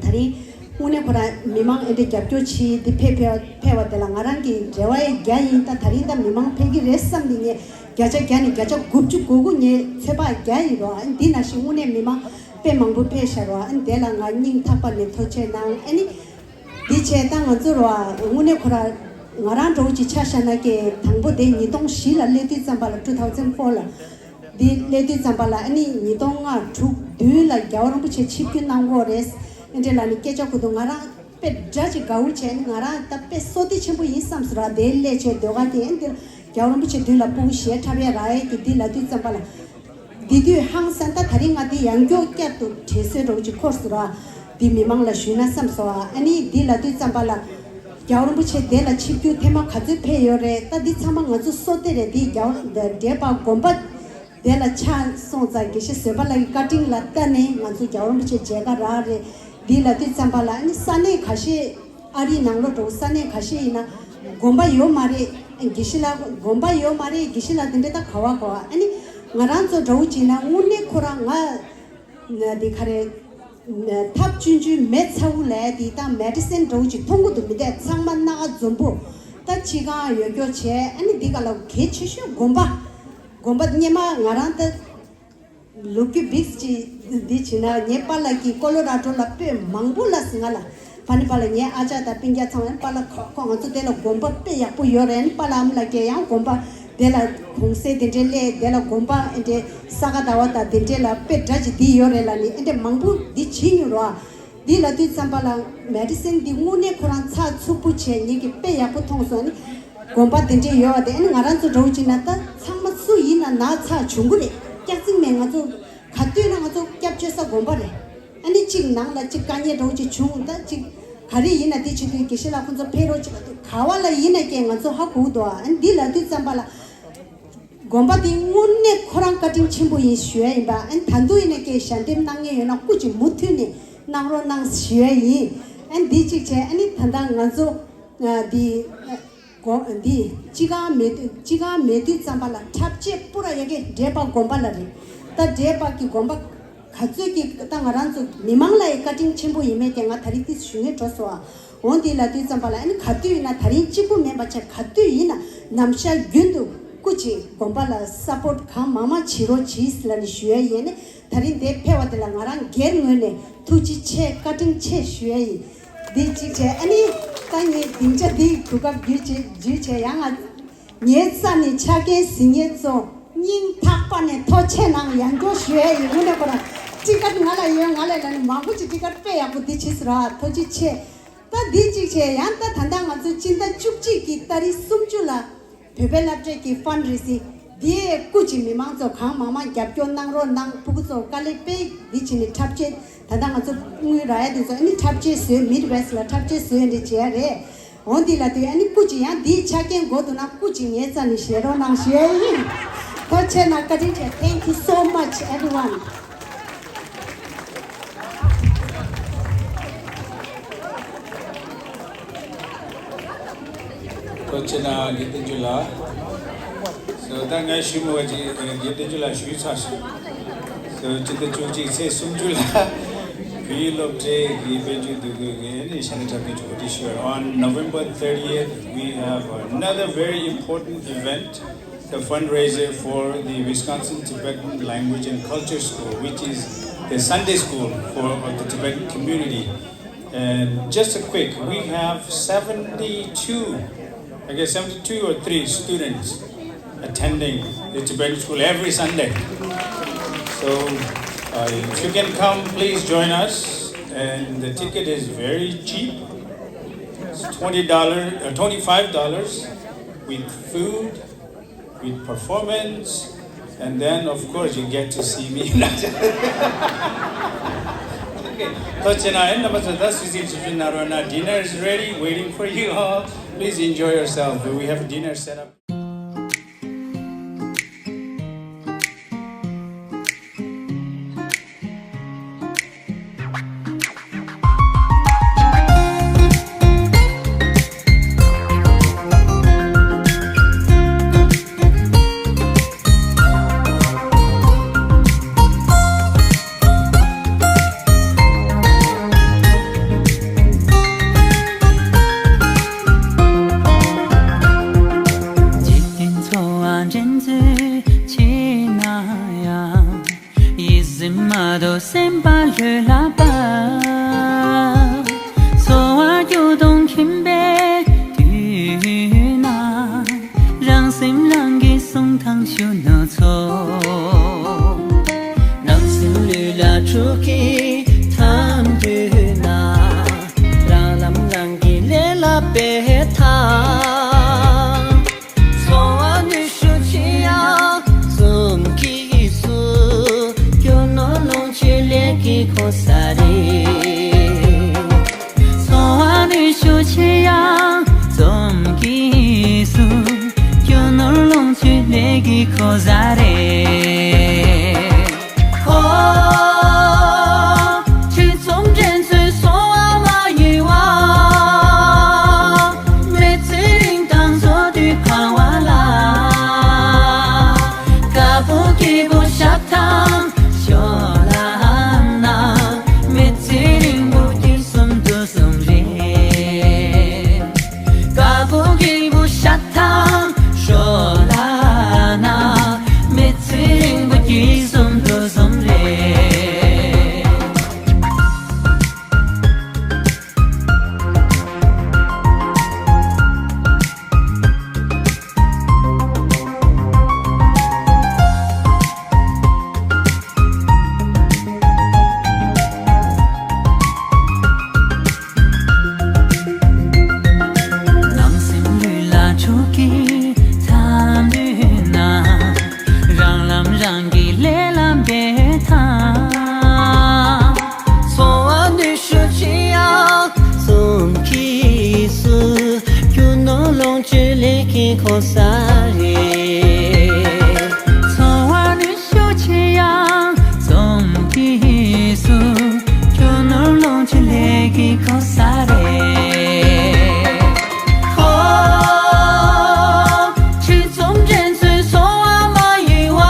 ད་རིང་དངོས་གནས་ཁོ་རང་མི་མང་ཨེ་འདྲ་རྒྱབ་སྐྱོར་བྱེད་འདི་ཕེབས་ཕེབས་ཕེབས་པ་དེ་ལ་ང་རང་གི་རེ་བ་ཡང་བརྒྱ་ཡིན། ད་དེ་རིང་ད་མི་མང་ཕེབས་ཀྱི་རེད་བསམ་ནས་ངས་བརྒྱ་ཆ་བརྒྱ་ནས་བརྒྱ་ཆ་དགུ་བཅུ་གོ་དགུ་ངས་ཚོད་དཔག་བརྒྱ་ཡིན་རོགས། ཨ་ནི་འདི་ནང་བཞིན་དངོས་གནས་མི་མང་དཔེ་མང་པོ་ཕེབས་ཤག་རོགས། ཨ་ནི་དེ་ལ་ང་སྙིང་ཐག་པ་ནས་ཐུགས་རྗེ་གནང་། ཨ་ནི་འདི་བྱས་ད་ང་ཚོ་རོགས་དངོས་གནས་ཁོ་རང་ང་རང་འདྲ་བོ་ཅིག་ཆ་བཞག་ན་ཀྱེ་དང་པོ་དེ་ཉིས་སྟོང་བཞི་ལ་སླེབས་དུས་ཙམ་པ་ལ་two thousand four ལ། འདི་སླེབས་དུས་ཙམ་པ་ལ་ཨ་ནི་ཉིས་སྟོང་ལྔ་དྲུག་བདུན་ལ་རྒྱལ་བ་རིན་པོ་ཆེ་ཆིབས་བསྒྱུར་གནང་གི་ཡོད་རེད། ཨེ་འདྲ་ལ་ནི་སྐད་ཆ་གོ་དུས་ང་རང་དཔེ་འདྲ་ཅིག་དགའ་བོ་བྱས་ནི་ང་རང་ད་དཔེ་བསོད་བདེ་ཆེན་པོ་ཡིན་བསམ་སོང་ར། དེའི་སླད་ཆོས་ཟློས་གར་གྱི་ཨེ་འདི་རྒྱལ་བ་རིན་པོ་ཆེ་མདུན་ལ་སྤུ་གུ་གཞས་འཁྲབ་ཡས་རག་ཡས་ཀྱི་འདི་ལབ་དུས་ཙམ་པ་ལ། འདི་དུས་ཧང་སང་ད་དེ་རིང་ང་འདི་ཡང་མགྱོགས་བསྐྱར་དུ་དྲན་གསོ་འདྲ་བོ་ཅིག་འཁོར་སོང་ར། འདི་མི་མང་ལ་ཞུས་ན་བསམ་སོང་ཨ། ཨ་ནི་འདི་ལབ་དུས་ཙམ་པ་ལ། རྒྱལ་བ་རིན་པོ་ཆེ་དེ་ལ་ཆིབས་བསྒྱུར་ཐེངས་མ་ག་ཚོད་ཕེབས་ཡོད་རེད། ད་འདི་ཚང་མ་ང་ཚོ་བསོད་བདེ་རེད། འདི་རྒྱལ་བ་འདྲེ་པ་དགོན་པ་དེ་ལ་ཆགས་སོང་ཙང་དགེ་བཤེས་བཟོད་པ་ལགས་ཀྱི་བཀའ་དྲིན་ལ་བལྟས་ནས་ང་ཚོ་རྒྱལ་བ་རིན་པོ་ཆེ་མཇལ་ཁ་རག་རེད། འདི་ལབ་དུས་ཙམ་པ་ལ་ཨ་ནི་ས་གནས་ཁ་ཤས་ཨ་རིའི་ནང་ལོགས་འགྲོ་ས་གནས་ཁ་ཤས་ཡིན་ན་དགོན་པ་ཡོད་མ་རེད། དགེ་བཤེས་ལགས་དགོན་པ་ཡོད་མ་རེད། དགེ་བཤེས་ལགས་དེ་འདྲ་ད་ག་བ་ག་བ། ཨ་ནི་ང་རང་ཚོ་འདྲ་བོ་བྱས་ན་དངོས་གནས་ཁོ་རང་ང་འདི་ག་རེ། ཐབས་སྐྱོན་སྐྱོན་མེད་ཚ་བོ་ལས་དེ་དང་མེ་ཌི་སིན་འདྲ་བོ་ཅིག་མཐོང་གི་འདུག་མི་འདུག་ཚང་མ་སྣ་ཁ་འཛོམས་པོ། ད་ཅི་གང་ཡོད་སྐྱོ་བྱས་ཨ་ནི་འདི་ག་ལ་གལ་ཆེ་ཤོས་དགོན་པ། དགོན་པ་སྔོན་མ་ང་རང་ད་ལོ་རྒྱུས་བིགས་ཅིག་འདི་བྱས་ན་ངའི་པཱ་ལགས་ཀྱིས་ཀོ་ལོ་ར་ཌོ་ལ་སྤོས་མང་པོ་ལ་ཟིན་ང་ལ་ཕ་ནི་པཱ་ལགས་ངའི་ཨ་ཅག་དང་སྤུན་ཀྱག་ཚང་མ་པཱ་ལགས་ཁོ་ཁོ་ང་ཚོ་དེ་ལ་དགོན་པ་དཔེ་ཡག་པོ་ཡོད་རེད། ཨ་ནི་པཱ་ལགས་ཨ་མ་ལགས་ཀྱིས་ཡང་དགོན་པ། དེ་ལ་གུང་སེང་དེ་འདྲའི་སླེབས་དེ་ལ་དགོན་པ་ཨེ་འདྲའི་ས་ག་ཟླ་བ་དང་དེ་འདྲའི་ལ་དཔེ་འདྲ་ཅིག་འདི་ཡོད་རེད་ལ་ནི་ཨེ་འདྲའི་མང་པོ་འདི་བྱེད་མྱོང་རོགས། འདི་ལ་དུས་ཙམ་པ་ལ་མེ་ཌི་སིན་འདི་དངོས་གནས་ཁོ་རང་ཚགས་ཚུད་པོ་བྱས་ངེད་ཀྱི་དཔེ་ཡག་པོ་མཐོང་སོང་ནི། དགོན་པ་དེ་འདྲའི་ཡོད་པ་དེ་ཨེ་ནི་ང་རང་ཚོ་འདྲ་བོ་བྱས་ན་ད་ཚང་མ་སུ་ཡིན་ན་ན་ཚ་བྱུང་གི་རེད། སྐྱག་རྫུན་མེད། ང་ཚོ་ག་དུས་ན་ང་ཚོ་སྐྱབས་བཅོལ་ས་དགོན་པ་རེད། ཨ་ནི་གཅིག་ནང་ལ་གཅིག་དཀའ་ངལ་འདྲ་བོ་ཅིག་བྱུང་ད་གཅིག་ག་རེ་ཡིན་ན་དེ་བྱེད་དུས་དགེ་བཤེས་ལགས་ཁོང་ཚོ་ཕེབས་རོགས་བྱེད་པ་དེ་ག་བ་ལ་ཡིན་ན་ཀྱང་ང་ཚོ་ཧ་གོ་འདུག་ཨ་ནི་འདི་ལབ་དུས་ཙམ་པ་ལ་དགོན་པ་འདི་དངོས་གནས་ཁོ་རང་བཀའ་དྲིན་ཆེན་པོ་ཡིན་ཞུ་ཡ་ཡིན་པ། ཨ་ནི་ད་དུང་ཡིན་ན་ཀྱང་ཞལ་འདེབས་གནང་མཁན་ཡོད་ན་སྐུ་མཁྱེན་མུ་མཐུད་ནས་གནང་རོགས་གནང་ཞུ་ཡ་ཡིན། ཨ་ནི་འདི་གཅིག་བྱས་ཨ་ནི་ད་ལྟ་ང་ཚོ་འདི། དགོན་འདི་སྤྱི་ཁང་མེད་དུས་སྤྱི་ཁང་མེད་དུས་ཙམ་པ་ལ་འཁྲབ་ཆས་པུ་ར་ཡ་གི་འདྲེ་པ་དགོན་པ་ལ་རེད། ད་འདྲེ་པ་གི་དགོན་པ་ག་ཚོད་ཀྱི་ད་ང་རང་ཚོ་མི་མང་ལ་ཡི་བཀའ་དྲིན་ཆེན་པོ་ཡིན་མེད་ཀྱང་ང་ད་རིང་ཏིས་ཞུ་ངེས་འགྲོ་སོང་ཨ། འོང་འདི་ལ་དུས་ཙམ་པ་ལ་ཨ་ནི་ག་དུས་ཡིན་ན་ད་རིང་གཅིག་པུ་མིན་པ་ཆ་ག་དུས་ཡིན་ན་ནམ་ཞག་རྒྱུན་དུ་སྐུ་མཁྱེན་དགོན་པ་ལ་སཔོར་ཊི་གང་མང་མང་བྱེད་རོགས་གྱིས་ལ་ནི་ཞུ་ཡ་ཡིན་ནི། ད་རིང་འདིར་ཕེབས་པ་དེ་ལ་ང་རང་སྒེར་ངོས་ནས་ཐུགས་རྗེ་ཆེ་བཀའ་དྲིན་ཆེ་ཞུ་ཡ་ཡིན། འདི་གཅིག་བྱས་ཨ་ནི་ད་ངས་སྡིངས་ཆ་འདི་གོ་སྐབས་བརྒྱུད་བྱས་བརྒྱུད་བྱས་ཡང་ང་ངའི་རྩ་ནས་ཕྱག་འཁན་ཟིན་ངེས་ཚོ་སྙིང་ཐག་པ་ནས་ཐུགས་རྗེ་གནང་ཡང་སྐྱར་ཞུ་ཡ་ཡིན། དངོས་གནས་ཁོ་རང་ཊི་ཀེ་ཊི་ང་ལ་ཡོད། ང་ལ་ལ་ནི་མང་པོ་ཅིག་ཊི་ཀེ་ཊི་དཔེ་ཡག་པོ་འདི་བྱས་ཟེར་ར་ཐུགས་རྗེ་ཆེ། ད་འདི་གཅིག་བྱས་ཡང་ད་ད་ལྟ་ང་ཚོ་སྤྱི་ཟླ་བཅུ་གཅིག་གི་ཏ་རིག་སུམ་ཅུ་ལ་བོད་པའི་སློབ་གྲྭའི་གི་ཕན་རེ་སིང་འདིའི་སྐུ་མཁྱེན་མི་མང་ཚོ་གང་མང་མང་རྒྱབ་སྐྱོར་གནང་རོགས་གནང་། ཕྲུ་གུ་ཚོ་དཀའ་ལས་དཔེ་འདི་བྱས་ནས་འཁྲབ་ཆས་ད་ལྟ་ང་ཚོ་དངུལ་རག་ཡ་དེ་ཚོ་ཨ་ནི་འཁྲབ་ཆས་བཟོས། མིཌ་ཝེསི་ལ་འཁྲབ་ཆས་བཟོས་འདི་བྱས་རེད། འོ་འདི་ལ་དུས་ཨ་ནི་སྐུ་མཁྱེན་ཡང་འདིའི་ཆ་རྐྱེན་དགོས་འདུག་ན་སྐུ་མཁྱེན་ངའི་རྩ་ནས་བཞེས་རོགས་གནང་ཞུ་ཡ་ཡིན། ཐུགས་རྗེ་གནང་། བཀའ་དྲིན་ཆེ། Thank you so much everyone. ཐུགས་རྗེ་གནང་། དགེ་བསྟན་ཇུ་ལགས། ད་ངས་ཞུ་མི་བ་ཅིག་རྒན་བསྟན་འཛིན་ལགས་ཞུས་ཚར་སོང་། སྤྱི་ཟླ་བཅུ་གཅིག་ཚེས་སུམ་ཅུ་ལ་བོད་ཡིག་སློབ་གྲྭའི་གི་དཔལ་འབྱོར་འདུ་འགོད་ཀྱི་ཨ་ནི་ཤ་ན་གྲྭ་པའི་གྲོགས་འདི་ཞུ་བར། On November thirtieth, we have another very important event, the fundraiser for the Wisconsin Tibetan Language and Culture School, which is the Sunday school for the Tibetan community. And just a quick, we have seventy-two, I guess seventy-two or three students attending the Tibetan school every Sunday. So, uh, if you can come, please join us. And the ticket is very cheap. It's twenty dollars, uh, twenty-five dollars with food, with performance, and then, of course, you get to see me. Okay. ཐུགས་རྗེ་གནང་། ཨེ་རྣམ་པ་ཚོ། ད་སུད་སི་ཆིབས་བསྒྱུར་ནང་རོལ་ན། Dinner is ready, waiting for you all. Please enjoy yourself. We have dinner set up. འཇིག་རྟེན་འཚོ་བ་འགྲན་རྩོད་ཆེ་ན་ཡང་། ཡིད་སེམས་མ་དོ་སེམས་པ་ལྷོད་ལ་བབས། འཚོ་བ་སྐྱོ་གདུང་ཁྱིམ་པའི་དུས་ན། རང་སེམས་རང་གིས་བསྲུང་ཐང་ཞུ་ནུ་ཚོ། ནང་སེམས་ལུས་ལ་འཁྲུག་གི་ཐང་དུས་ན། རང་ལམ་རང་གིས་ལས་ལ་འབད་ཐང་། འཚོ་བ་ནུས་ཤུགས་ཆེ་ཡང་འཛོམས་ཀྱི་སུ། རྒྱུ་ནོར་ལོངས་སྤྱོད་ལས་ཀྱི་གོ་ས་རེད། འཚོ་བ་ནུས་ཤུགས་ཆེ་ཡང་འཛོམས་ཀྱི་སུ། རྒྱུ་ནོར་ལོངས་སྤྱོད་ལས་ཀྱི་གོ་ས་རེད། ཧོ། ཁྲི་འཛོམས་འགྲན་རྩོད་སོང་བ་མ་ཡིན་བ། མི་ཚེ་རིང་ཐང་འཚོ་དུས་ཕ་བ་ལ། དཀར་པོ་སྐྱིད་པོ་ཤ་ཐང་ཤོ་ལ་ན། མི་ཚེ་རིང་པོ་སྐྱིད་གསུམ་དུ་གསུམ་རེད། དཀར་པོ་སྐྱིད་པོ་ཤ་ཐང་ཤོ་ལ་ན། མི་ཚེ་རིང་པོ་སྐྱིད་གསུམ་དུ་གསུམ་རེད། ནང་སེམས་ལུས་ལ་འཁྲུག་གི་མཚམས་དུས་ན། རང་ལམ་རང་གིས་ལས་ལ་འབད་ཐང་། འཚོ་བ་ནུས་ཤུགས་ཆེ་ཡང་འཛོམས་ཀྱི་སུ། རྒྱུ་ནོར་ལོངས་སྤྱོད་ལས་ཀྱི་གོ་ས་རེད། འཚོ་བ་ནུས་ཤུགས་ཆེ་ཡང་འཛོམས་ཀྱི་སུ། རྒྱུ་ནོར་ལོངས་སྤྱོད་ལས་ཀྱི་གོ་ས་རེད། ཧོ། ཁྲི་འཛོམས་འགྲན་རྩོད་སོང་བ་མ་ཡིན་བ།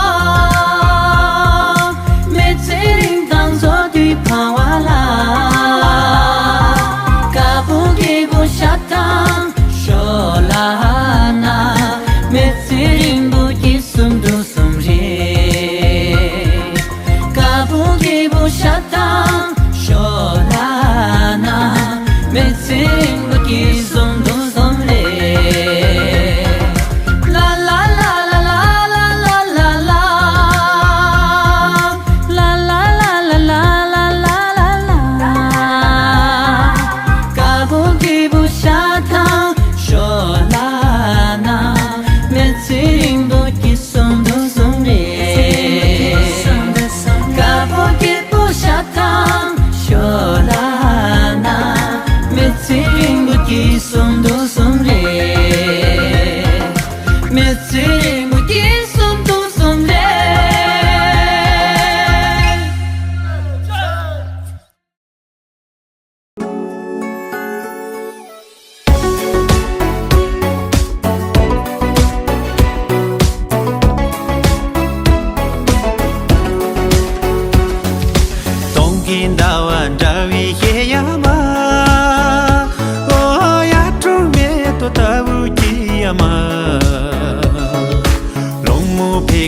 མི་ཚེ་རིང་ཐང་འཚོ་དུས་ཕ་བ་ལ། དཀར་པོ་སྐྱིད་པོ་ཤ་ཐང་ཤོ་ལ་ན། མི་ཚེ་རིང་པོ་སྐྱིད་གསུམ་དུ་གསུམ་རེད། དཀར་པོ་སྐྱིད་པོ་ཤ་ཐང་ཤོ་ལ་ན། མི་ཚེ་རིང་པོ་སྐྱིད་གསུམ་དུ་གསུམ་རེད། ལ་ལ་ལ། དཀར་པོ་སྐྱིད་པོ་ཤ་ཐང་ཤོ་ལ་ན། མི་ཚེ་རིང་པོ་སྐྱིད་གསུམ་དུ་གསུམ་རེད། དཀར་པོ་སྐྱིད་པོ་ཤ་ཐང་ཤོ་ལ་ན། མི་ཚེ་རིང་པོ་སྐྱིད་གསུམ་དུ་གསུམ་རེད། མི་ཚེ་རིང་པོ་སྐྱིད་གསུམ་དུ་གསུམ་རེད།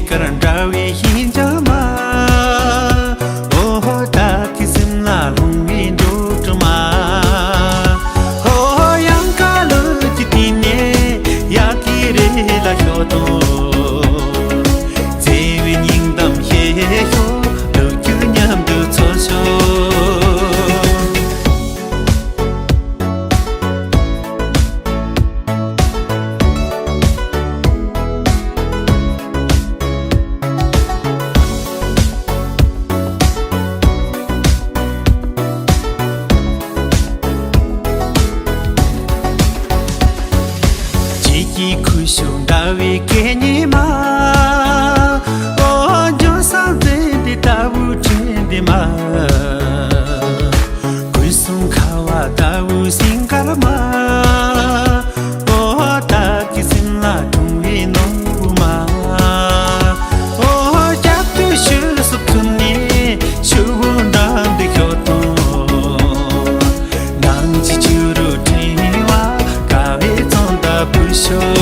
དཀར་འདྲ་བའི་ཤིང་ལྕང་མ། ཨོ་ཧོ་བདག་གི་སེམས་ལ་ལྷུང་བའི་འགྲོ་དྲི་མ། ཨོ་ཧོ་གཡང་དཀར་ལོ་གཅིག་དེ་ནས་གཡག་གི་རི་ལ་ཤོག་དང་། བརྩེ་བའི་སྙིང་གཏམ་བཤད་ཤོག་ལོ་རྒྱུས་མཉམ་དུ་འཚོལ་ཤོག་བརྗིད་ཀྱི་ཁུ་བྱུག་འདྲ་བའི་སྐད་སྙན་མ། ཨོ་ལྗོན་བཟང་བཙན་ཏེ་ལྟ་བུ་དྲན་ཏེ་མ། སྐུ་གསུང་ཁ་བ་ལྟ་བུ་སིང་དཀར་མ། ཨོ་བདག་གི་སེམས་ལ་འཁྲུངས་པའི་ནོར་བུ་མ། ཨོ་རྒྱབ་ཏུ་ཆུ་སོབ་ཐུན་ནས་ཆུ་བོ་འགྲམ་དུ་ཤོག་དང་། ནང་གི་ཆུ་རུ་ཕྲེང་བ་དགའ་བའི་ཚོན་མདངས་འབུད་ཤོག་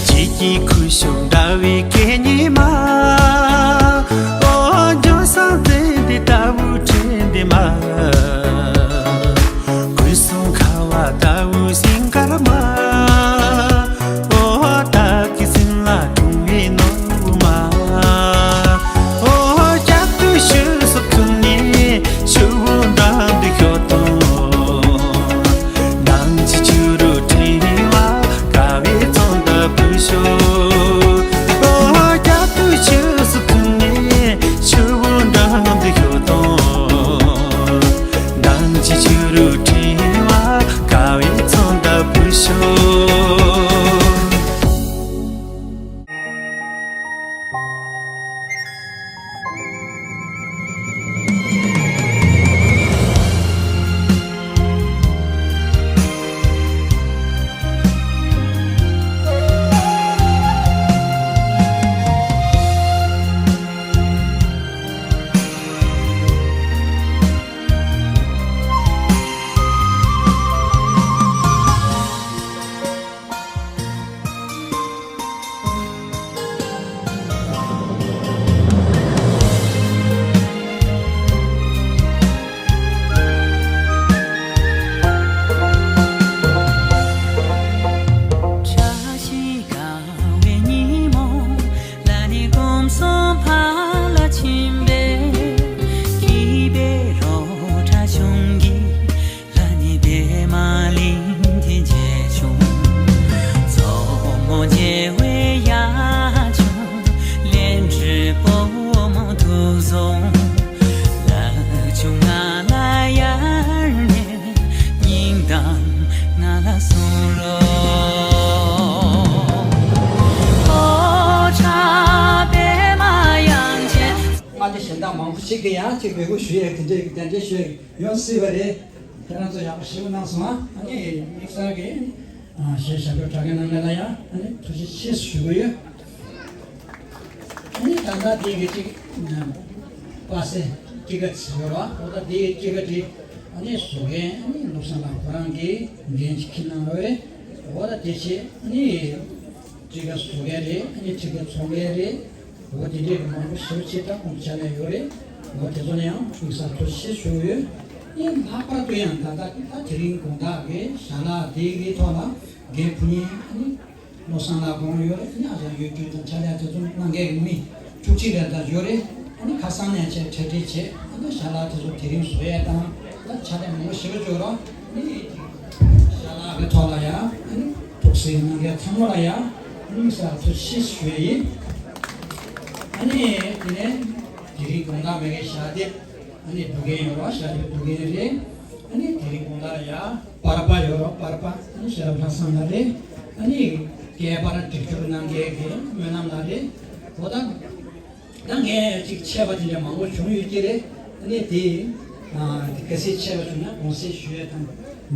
བརྗིད་ཀྱི་ཁུ་བྱུག་འདྲ་བའི་སྐད་སྙན་མ། ཨོ་ལྗོན་བཟང་བཙན་ཏེ་ལྟ་བུ་དྲན་ཏེ་མ། སྐུ་གསུང་ཁ་བ་ལྟ་བུ་སིང་དཀར་མ། ཨོ་བདག་གི་སེམས་ལ་འཁྲུངས་པའི་ནོར་བུ་མ། ཨོ་རྒྱབ་ཏུ་ཆུ་སོབ་ཐུན་ནས་ཆུ་བོ་འགྲམ་དུ་ཤོག་དང་། ནང་གི་ཆུ་རུ་ཕྲེང་བ་དགའ་བའི་ཚོན་མདངས་འབུད་ཤོག་ཨོ་རྒྱབ་ཏུ་ཆུ་སོབ་ཐུན་ནས་ཆུ་བོ་འགྲམ་དུ་ཤོག་དང་། ནང་གི་ཆུ་རུ་ཕྲེང་བ་དགའ་བའི་ཚོན་མདངས་འབུད་ཤོག་ལ་ནི་པདྨ་གླིང་འདི་མཇལ་བྱུང་། མཚོ་མོ་མཇལ་བའི་ཡ་ཆུང་། ལན་གྲི་པུས་མོ་དུག་བཟུང་། ལ་ཆུང་ང་ལ་ཡར་ནས་སྙིང་གཏམ་ང་ལ་གསུང་རོགས། ཨོ་ཁྲ་པདྨ་དབྱངས་ཅན། མངའ་སྡེ་གཞན་དག་མང་པོ་ཞིག་གིས་ཡང་ཅིག་འབོད་སྐུལ་ཞུ་ཡས་དེ་འདྲའི་གདན་འདྲེན་ཞུ་ཡས་ཡོང་སྲིད་པ་རེད། ཁྱེད་རང་ཚོ་ཡག་པོ་ཞེ་པོ་གནང་སོང་ཨ། ཨ་ནི་དམིགས་བསལ་གྱི་གཞས་ཞབས་བྲོ་གྲགས་མཁན་རྣམ་པ་ལ་ཡང་ཨ་ནི་ཐུགས་རྗེ་ཆེ་ཞུ་གི་ཡོད། ཨ་ནི་ད་ལྟ་དེ་གི་ཅིག་པ་སེ་ཊི་ཀེ་ཊི་ཡོད་ར། འོ་ད་དེ་ཊི་ཀེ་ཊི་ཨ་ནི་བཟོ་མཁན་ཨ་ནི་བློ་བཟང་ལགས་ཁོ་རང་གིས་འགན་ཅིག་འཁྱེར་གནང་རོགས་རེད། འོ་ད་དེ་བྱས་ཨ་ནི་ཊི་ཀེ་ཊི་བཟོ་མཁན་རེད། ཨ་ནི་ཊི་ཀེ་ཊི་འཚོང་མཁན་རེད། འོ་དེ་འདྲས་ཀྱི་མང་པོ་ཞེ་པོ་ཅིག་ད་ཁོང་ཆ་ནས་ཡོད་རེད། འོ་དེ་ཚོ་ལ་ཡང་དམིགས་བསལ་ཐུགས་རྗེ་ཆེ་ཞུ་གི་ཡོད། ཨ་ནི་ལྷག་པར་དུ་ཡང་ད་ལྟ་ད་དེ་རིང་དགོང་དག་གི་ཞལ་ལག་དེ་གི་ཐོག་ལ་འགན་འཁུར་མཁན་ཨ་ནི་བློ་བཟང་ལགས་དགོངས་ཡོད་རེད། ཨ་ནི་ཨ་ཅག་གཡོ་སྒྱུ་དང་ཕྱག་ལས་དེ་ཚོ་གནང་མཁན་གྱི་མི་བཅུ་གཅིག་ལས་ད་ཡོད་རེད། ཨ་ནི་ཁ་སང་ནས་བྱས་གྲ་སྒྲིག་བྱས། ཨ་ནི་ཞལ་ལག་དེ་ཚོ་དེ་རིང་བཟོ་ཡས་དང་ད་ཕྱག་ལས་མང་པོ་ཞེ་པོ་ཅིག་ཡོད་རེད། ཨ་ནི་ཞལ་ལག་གི་ཐོག་ལ་ཡང་ཨ་ནི་ཐུགས་སེམས་གནང་མཁན་ཚང་མ་ལ་ཡང་ཨ་ནི་དམིགས་བསལ་ཐུགས་རྗེ་ཆེ་ཞུ་ཡས་ཡིན། ཨ་ནི་དེ་ནས་དེ་རིང་དགོང་དག་མེ་གི་ཞལ་འདེབས་ཨ་ནི་སྒྲུབ་མཁན་ཡོད་རེད། ཞལ་འདེབས་སྒྲུབ་མཁན་རེད། ཨ་ནི་དེ་རིང་དགོང་དག་ལ་ཡ་པར་པ་ཡོད་རེད། པར་པ་ཨ་ནི་ཤེས་རབ་ལྷ་བཟང་ལགས་རེད། ཨ་ནི་སྐལ་པར་སྒྲིག་སྦྱོར་གནང་མཁན་གྱི་སྨོན་ལམ་ལགས་རེད། འོ་ད། ད་ངས་ཅིག་ཆད་པ་དེ་འདྲ་མང་པོ་བྱུང་ཡོད་ཀྱི་རེད། ཨ་ནི་དེ་ ཨ་དེ་གལ་སྲིད་ཆེ་བ་བྱུང་ན་དགོངས་སེལ་ཞུ་ཡས་དང་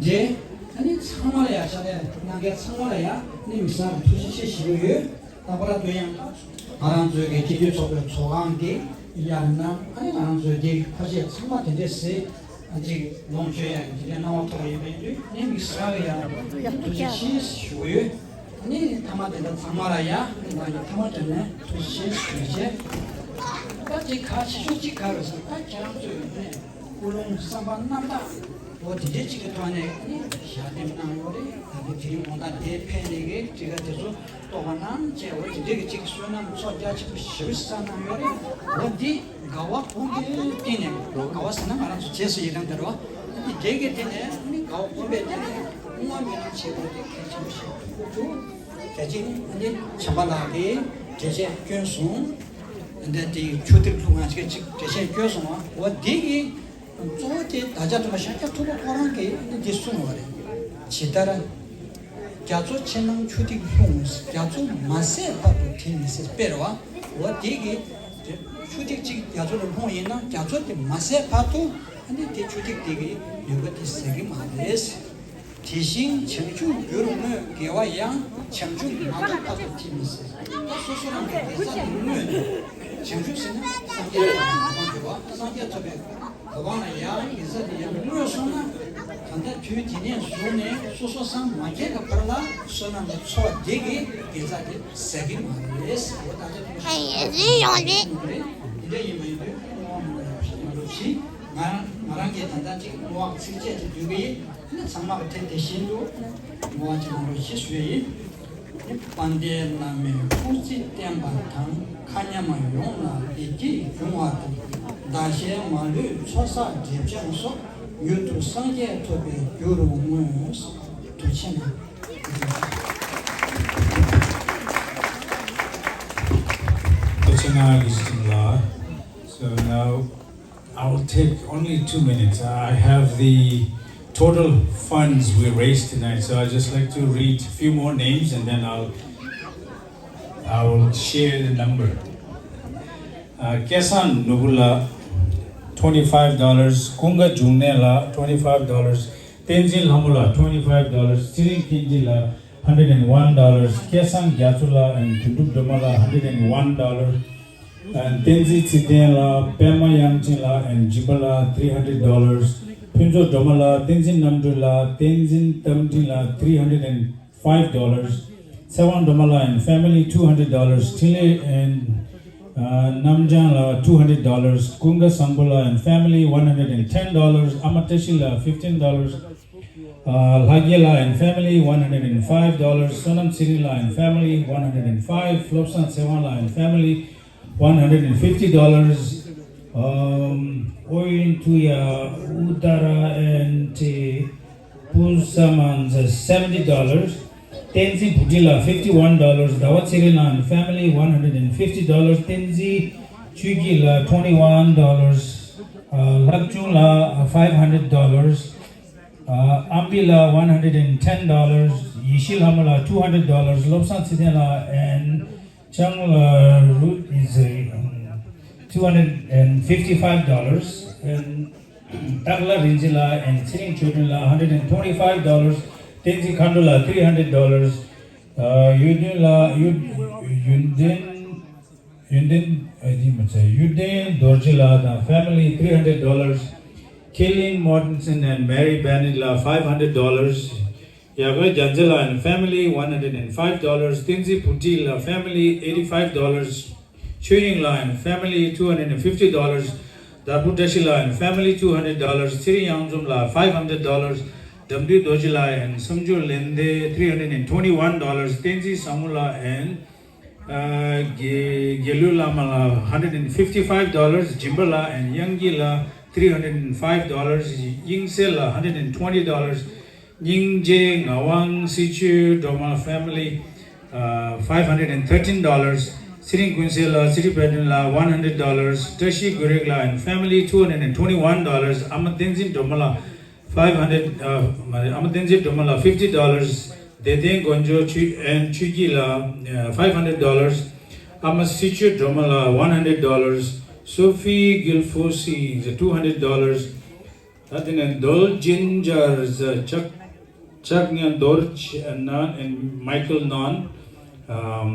འབྲེལ། ཨ་ནི་ཚང་མ་ལ་ཡ་ཕྱག་ལས་གནང་མཁན་ཚང་མ་ལ་ཡ་ཨ་ནི་དམིགས་བསལ་གྱི་ཐུགས་རྗེ་ཆེ་ཞུ་གི་ཡོད། ལྷག་པར་དུ་ཡང་ང་རང་ཚོའི་གི་སྤྱི་འཐུས་ཚོགས་པའི་ཚོགས་ཁང་གི་ཡང་ན་ཨ་ནི་ང་རང་ཚོའི་གི་ཁ་ཤས་ཚང་མ་དེ་འདྲས་སེ་ཨ་ཅིག་ལོངས་སྤྱོད་ཡ་གི་དེ་འདྲས་གནང་བ་ཐོབ་པ་ཡིན་པ་ཡིན་དུས་ཨ་ནི་དམིགས་བསལ་གྱི་ཡང་ཐུགས་རྗེ་ཆེ་ཞུ་གི་ཡོད། ནི་ཐ་མ་དེ་འདྲ་ཚང་མ་ལ་ཡ་ནི་ང་གི་ཐ་མ་དྲན་ནས་ཐུགས་རྗེ་ཆེ་ཞུ་བྱས། ད་ཅིག་ཁ་ཆེ་ཤོས་ཅིག་ག་རེ་ཟེར་ན་ད་ཁྱེད་རང་ཚོས་ནས་ཀུན་སློང་བསམ་པ་རྣམ་དག་འོ་དེ་འདྲའི་ཅིག་གི་ཐོག་ནས་ནི་ཞལ་འདེབས་གནང་ཡོད་རེད། ད་ལྟའི་དེ་རིང་དགོང་དག་འདིར་ཕེབས་ནས་གི་འགྲིག་ག་དེ་ཚོ་རྟོགས་པ་གནང་བྱས་འོ་དེ་འདྲའི་གི་ཅིག་བསོད་ནམས་ཚོགས་རྒྱ་ཆེན་པོ་ཞེ་པོ་བསགས་གནང་ཡོད་རེད། འོ་འདི་དགའ་བ་སྒོམ་པའི་སྟེང་ནས་དགའ་བ་ཟེར་ན་ང་རང་ཚོ་རྗེས་སུ་ཡི་རང་དེ་རེད་བ། འདི་དེ་གི་སྟེང་ནས་ནི་དགའ་བ་སྒོམ་པའི་སྟེང་ནས་བསྔོ་སྨོན་བྱེད་དགོས་དེ་གལ་ཆེན་པོ་ཞིག་ཐུག་འདུག་གལ་ཆེན་ནི་ཆམ་པ་ལགས་ཀྱིས་འགྲེལ་བཤད་བསྐྱོན་སོང་། འདི་དེ་ཆུ་ཐིགས་ལྷུང་ང་ཞིག་ཅིག་འགྲེལ་བཤད་བསྐྱོན་སོང་བ། འོ་འདི་གི་གཙོ་བོ་དེ་བདག་ཅག་སྟོན་པ་ཤཱཀྱ་ཐུབ་པ་ཁོ་རང་གིས་འདི་གསུངས་པ་རེད། ཇི་ལྟར། རྒྱ་མཚོ་ཆེ་ནང་ཆུ་ཐིགས་ལྷུང་། རྒྱ་མཚོ་མ་ཟད་བར་དུ་དེ་མི་ཟད་དཔེར་བ། འོ་དེ་གི་ཆུ་ཐིགས་གཅིག་རྒྱ་མཚོ་ལ་ལྷུང་ཡིན་ན་རྒྱ་མཚོ་དེ་མ་ཟད་བར་དུ་ཨ་ནི་དེ་ཆུ་ཐིགས་དེ་གི་ཡུལ་པ་དེ་ཟད་གི་མ་རེད། དེ་བཞིན་བྱང་ཆུབ་རྒྱུ་རུ་བསྔོས། དགེ་བ་ཡང་བྱང་ཆུབ་མ་ཐོབ་བར་དུ་དེ་མི་ཟད། ད་སོ་སོ་རང་གི་དགེ་རྩ་དེ་བསྔོས་ནས་བྱང་ཆུབ་ཟེར་ན་སངས་རྒྱས་ཐོབ་པའི་གོ་འཕང་རེད་བ། སངས་རྒྱས་ཐོབ་པའི་གོ་འཕང་ལ་ཡང་དགེ་རྩ་དེ་ཡང་བསྔོས་སོང་ན། ད་ལྟ་དུས་དེ་ནས་བཟུང་ནས་སོ་སོ་སངས་མ་རྒྱས་ཀྱི་བར་ལ་བསོད་ནམས་ཀྱི་ཚོགས་དེ་གིས་དགེ་རྩ་དེ་ཟད་ཀྱི་མ་རེད་ཟེར་བ། ད་ལྟ་དུས་ཡིན་ཡོང་རེད། དེ་འདྲ་ཡིན་པ་ཡིན་དུས་བསྔོ་བ་སྨོན་ལམ་ཡག་པོ་ཞིག་གནང་རོགས་གྱིས། ང་རང་ང་རང་གིས་ད་ལྟ་ཅིག་བསྔོ་བ་ཚིགས་བཅད་ཅིག་བསྡུས་ཀྱི་ཡིན། ཚང་མ་གིས་དེ་དེ་བཞིན་དུ་བསྔོ་བ་ཅིག་གནང་རོགས་ཞེས་ཞུ་ཡི་ཡིན། དཔལ་ལྡན་བླ་མའི་སྐུ་ཚེ་བརྟན་པ་དང་། མཁའ་མཉམ་ཡོངས་ལ་བདེ་སྐྱིད་འབྱུང་བ་དང་། ཟླ་ཤེལ་མ་ལུས་ཚོགས་བསགས་འབྲས་བུ་སོགས། མྱུར་དུ་སངས་རྒྱས་ཐོབ་པའི་རྒྱུ་རུ་བསྔོས། ཐུགས་རྗེ་ཆེ་གནང་། ཐུགས་རྗེ་ཆེ་གནང་། དགེ་བཤེས་ལགས། So now I will take only two minutes. I have the total funds we raised tonight, so I just like to read a few more names and then I'll I will share the number. Uh, Kesan Nubula, twenty-five dollars. Kunga Jungnela, twenty-five dollars. Tenzin Lamula, twenty-five dollars. Sirin Kinjila, hundred and one dollars. Kesan Gyatula and Tunduk Domala, hundred and one dollars. And Tenzin Tsitenla, Pema Yangchinla and Jibala, three hundred dollars. Punzo Domala, Tenzin Namdula, Tenzin Tamdila, three hundred and five dollars. Sewan Domala and family, two hundred dollars. Tile and uh, Namjangla, two hundred dollars. Kunga Sangbola and family, one hundred and ten dollars. Amatashila, fifteen dollars. Uh, Lhagela and family, one hundred and five dollars. Sonam Sirila and family, one hundred and five. Flopsan Sewanla and family, one hundred and fifty dollars. Um, Ointuya Udara and uh, Pusamans, uh, seventy dollars. Tenzi Butila, fifty-one dollars. Dawatsirila and family, one hundred and fifty dollars. Tenzi Chugila, twenty-one dollars. Uh, Lakchungla, uh, five hundred dollars. Uh, Ambila, one hundred and ten dollars. Yishil Hamala, two hundred dollars. Lobsan Sitela and Changla Root is uh, two hundred and fifty-five dollars. And Takla Rinzila and Siring Chudrila, hundred and twenty-five dollars. Tenzi Khandula, three hundred dollars. Uh, Yudinla, Yud, Yudin, Yudin, uh, Yudin Dorjila, the family, three hundred dollars. Killing Mortensen and Mary Banditla, five hundred dollars. Yaga Janjala and family, one hundred and five dollars. Tinzi Putila family, eighty-five dollars. Chuyingla and family, two hundred and fifty dollars. Dapu Dashila and family, two hundred dollars. Siri Yangzumla, five hundred dollars. Damdu Dojila and Samju Lende, three hundred and twenty-one dollars. Tenzi Samula and uh, Ge- Gelu Lama la hundred and fifty-five dollars, Jimbala and Yangi la three hundred and five dollars, Yingse la hundred and twenty dollars, Nyingje Ngawang Sichu Doma family, uh, five hundred and thirteen dollars, Siring Kunse la Siri Pedun la one hundred dollars, Tashi Gurek la and family two hundred and twenty-one dollars, Ama Tenzin Doma la five hundred, uh, Ama Tenzin Doma la fifty dollars, Deden Gonjo Chu- and Chuji la uh, five hundred dollars, Ama Sichu Doma la one hundred dollars, Sophie Gilfosi is two hundred dollars, ད་དེ་ནས་རྡོལ་ཇིན་ཇར་ཟ་ཅག་ཅག་ཉ་རྡོར་ཆེ་ནན་and Michael Nan, um,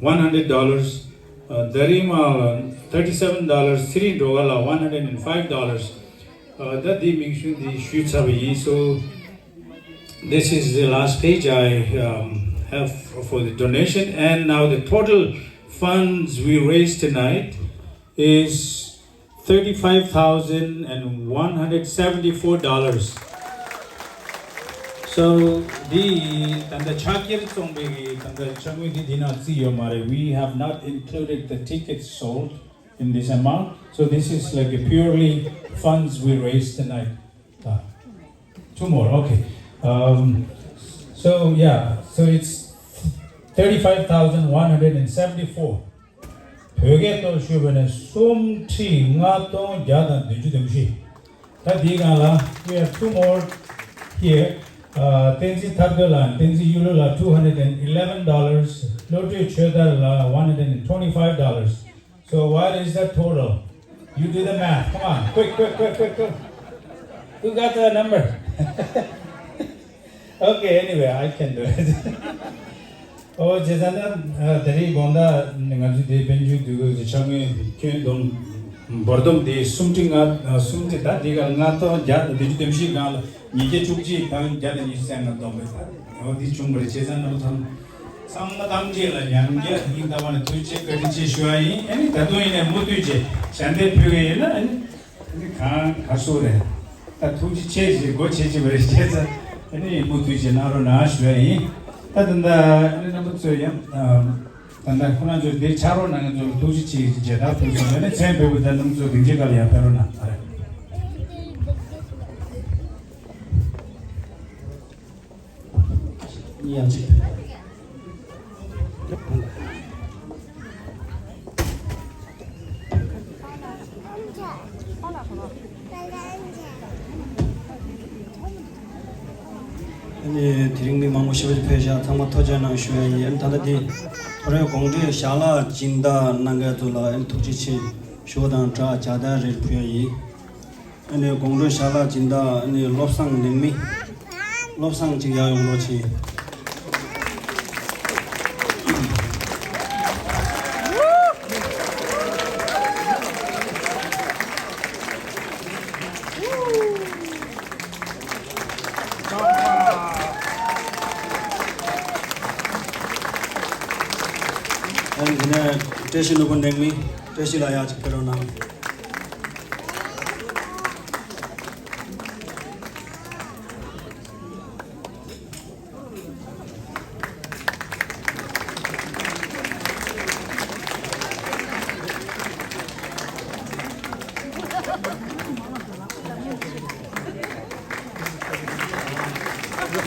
one hundred dollars. Uh, Darima, uh, thirty-seven dollars. Siri Dogala, one hundred and five dollars. Uh, ད་དེ་མིང་གཞུང་དེ་ཞུས་ཚར་བ་ཡིན། So this is the last page I, um, have for the donation, and now the total funds we raised tonight is thirty-five thousand and one hundred seventy-four dollars. So the, ད་ལྟ་ཕྱག་འཁྱེར་བཙོང་པའི་གི་ད་ལྟ་ཕྱག་དངུལ་འདི་འདི་ནང་བརྩིས་ཡོད་མ་རེད། We have not included the tickets sold in this amount. So this is like a purely funds we raised tonight. Ah, two more, okay. Um, so yeah, so it's thirty-five thousand one hundred and seventy-four. བོད་སྐད་ཐོག་ཞུས་པ་ན་སུམ་ཁྲི་ལྔ་སྟོང་བརྒྱ་དང་བདུན་ཅུ་དོན་བཞི། ད་འདིའི་སྒང་ལ། We have two more here. Uh, བསྟན་འཛིན་ཐར་རྡོར་ལགས། བསྟན་འཛིན་གཡུ་ལོ་ལགས། Two hundred and eleven dollars. བློ་གྲོས་ཆོས་དར་ལགས། One hundred and twenty-five dollars. So what is the total? You do the math. Come on. Quick, quick, quick, quick, quick. Who got the number? Okay, anyway, I can do it. ཨོ་བྱས་ཙང་ན། ཨ། དེ་རིང་དགོང་དག་ང་ཚོ་དེ་དཔལ་འབྱོར་འདུས་སྒོ་གི་ཕྱག་དངུལ་ཁྱོན་བསྡོམས་འབོར་སྡོམ་དེ་སུམ་ཁྲི་ལྔ། ཨ། སུམ་ཁྲི། ད་དེ་ག་ལྔ་སྟོང་བརྒྱ་དང་བདུན་ཅུ་དོན་བཞི་སྒང་ལ་ཉིས་བརྒྱ་བཅུ་གཅིག་དང་བརྒྱ་དང་ཉི་ཤུ་རྩ་ལྔ་བསྡོམས་པས། ད་ཨོ་དེ་བྱུང་བ་རེད། བྱས་ཙང་རྣམ་པ་ཚང་ཚང་མ་ཐམས་ཅད་ལ་ཡང་བསྐྱར་སྙིང་ཐག་པ་ནས་ཐུགས་རྗེ་ཆེ་བཀའ་དྲིན་ཆེ་ཞུ་བ་ཡིན། ཨ་ནི་ད་དུང་ཡིན་ནའི་མུ་མཐུད་བྱས་ཞལ་འདེབས་ཕུལ་གི་ཡིན་ལ། ཨ་ནི། ཨ་ནི་གང་ག་སུ་རེད། ད་ཐུགས་རྗེ་ཆེ་ཞེས་སྒོ་ཕྱེ་ཕྱེ་བ་རེད། བྱས་ཙང་ཨ་ནི་མུ་མཐུད་བྱས་གནང་རོགས་གནང་ཞུ་ཡ་ཡིན། ད་ད་ལྟ་ཨ་ནི་རྣམ་པ་ཚོས་ཡང་ད་ལྟ་ཁོ་རང་ཚོ་འདིར་ཕྱག་རོགས་གནང་མཁན་ཚོ་ལ་ཐུགས་རྗེ་ཆེ་ཞེས་མཇལ་དར་ཕུལ་སོང་། ཨ་ནི་མཚན་འབོད་པ་དང་རྣམ་པ་ཚོ་སྡིངས་ཆའི་སྒང་ལ་ཡར་ཕེབས་རོགས་གནང་། ཨ་རེ། ཡང་གཅིག་ཨ་ནི་དེ་རིང་མི་མང་པོ་ཞེ་པོ་ཅིག་ཕེབས་ཤག། ཚང་མ་ཐུགས་རྗེ་གནང་ཞུ་ཡ་ཡིན། ཨ་ནི་ད་ལྟ་འདི་ཐོ་རེ་དགོང་དྲོའི་ཞལ་ལག་སྦྱིན་བདག་གནང་མཁན་ཚོ་ལ་ཨ་ནི་ཐུགས་རྗེ་ཆེ་ཞུ་བ་དང་སྦྲགས་མཇལ་དར་རེ་ཕུལ་ཡ་ཡིན། ཨ་ནི་དགོང་དྲོའི་ཞལ་ལག་སྦྱིན་བདག་ཨ་ནི་བློ་བཟང་ལེགས་མི། བློ་བཟང་ཅིག་ཡར་ཡོང་རོགས་བྱེད། ཨ་ནི་དེ་ནས་བཀྲ་ཤིས་ནོར་བུ་ལེགས་མི། བཀྲ་ཤིས་ལགས་ཡར་ཅིག་ཕེབས་རོགས་གནང་།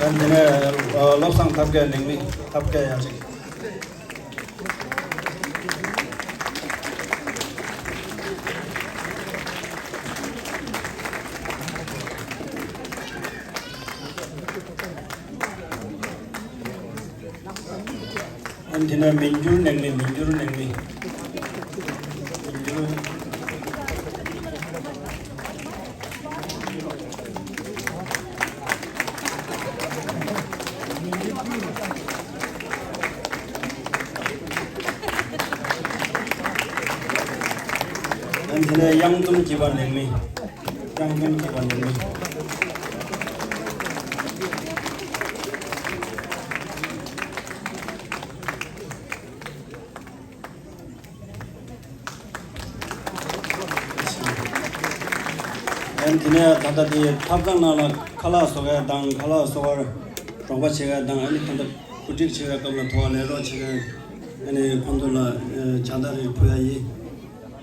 ཨ་ནི་དེ་ནས་ཨ་བློ་བཟང་ཐབས་མཁས་ལེགས་མི། ཐབས་མཁས་ཡར་ཅིག། ཨ་ནི་དེ་ནས་མི་འགྱུར་ལེགས་མི། མི་འགྱུར་ལེགས་མི། མི་འགྱུར། ཨ་ནི་དེ་ནས་གཡང་འཛོམས་སྐྱིད་པ་ལེགས་མི། གཡང་འཛོམས་སྐྱིད་པ་ལེགས་མི། ཨ་ནི་དེ་ནས་ད་ལྟ་དེ་ཐབ་ཚང་ནང་ལ་ཁ་ལག་བཟོ་མཁན་དང་། ཁ་ལག་བཟོ་བར་རོགས་པ་བྱེད་མཁན་དང་། ཨ་ནི་ད་ལྟ་བཀོད་སྒྲིག་བྱེད་པའི་སྐབས་ལ་དོ་བ་ལས་རོགས་བྱེད་མཁན། ཨ་ནི་ཁོང་ཚོ་ལ་ཨ་མཇལ་དར་རེ་ཕུལ་ཡ་ཡིན།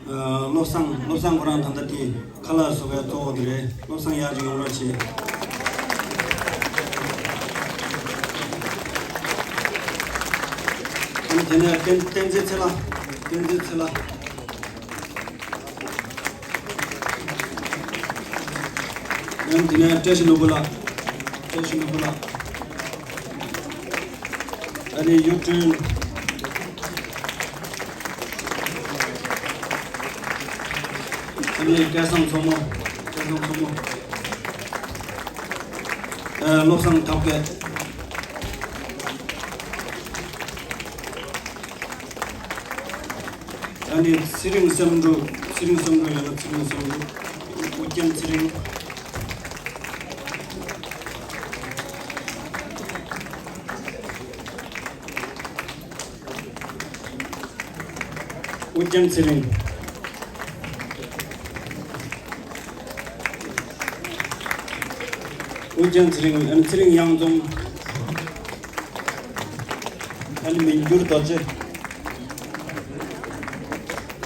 ཨ་བློ་བཟང་། བློ་བཟང་ཁོ་རང་ད་ལྟ་དེ་ཁ་ལག་བཟོ་མཁན་གཙོ་བོ་དེ་རེད། བློ་བཟང་ཡར་ཅིག་ཡོང་རོགས་བྱེད། ཨ་ནི་དེ་ནས་བསྟན་བསྟན་འཛིན་ཚེ་ལྷ། བསྟན་འཛིན་ཚེ་ལྷ། ཨ་ནི་དེ་ནས་བཀྲ་ཤིས་ནོར་བུ་ལགས། བཀྲ་ཤིས་ནོར་བུ་ལགས། ཨ་ནི་གཡུ་སྒྲོན། ཨ་ནི་སྐལ་བཟང་མཚོ་མོ། སྐལ་བཟང་མཚོ་མོ། བློ་བཟང་ཐབས་མཁས། ཨ་ནི་ཚེ་རིང་བསམ་འགྲུབ། ཚེ་རིང་བསམ་འགྲུབ་ཡང་ན་ཚེ་རིང་བསམ་འགྲུབ། ཨོ་རྒྱན་ཚེ་རིང་། ཨོ་རྒྱན་ཚེ་རིང་། ཨོ་རྒྱན་ཚེ་རིང་། ཨ་ནི་ཚེ་རིང་གཡང་འཛོམས། ཨ་ནི་མི་འགྱུར་རྡོ་རྗེ།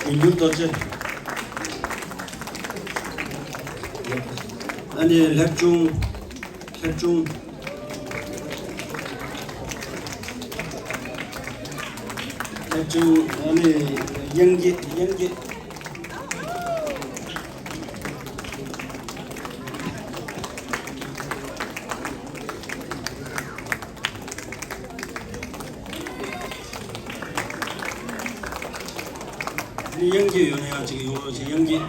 མི་འགྱུར་རྡོ་རྗེ། ཨ་ནི་ལྷེབ་ཆུང་། ལྷེབ་ཆུང་། ལྷེབ་ཆུང་། ཨ་ནི་དབྱངས་སྐྱིད། དབྱངས་སྐྱིད། དབྱངས་སྐྱིད་ཡོད་ན་ཡང་ཅིག་ཡོང་རོགས་བྱེད། དབྱངས་སྐྱིད།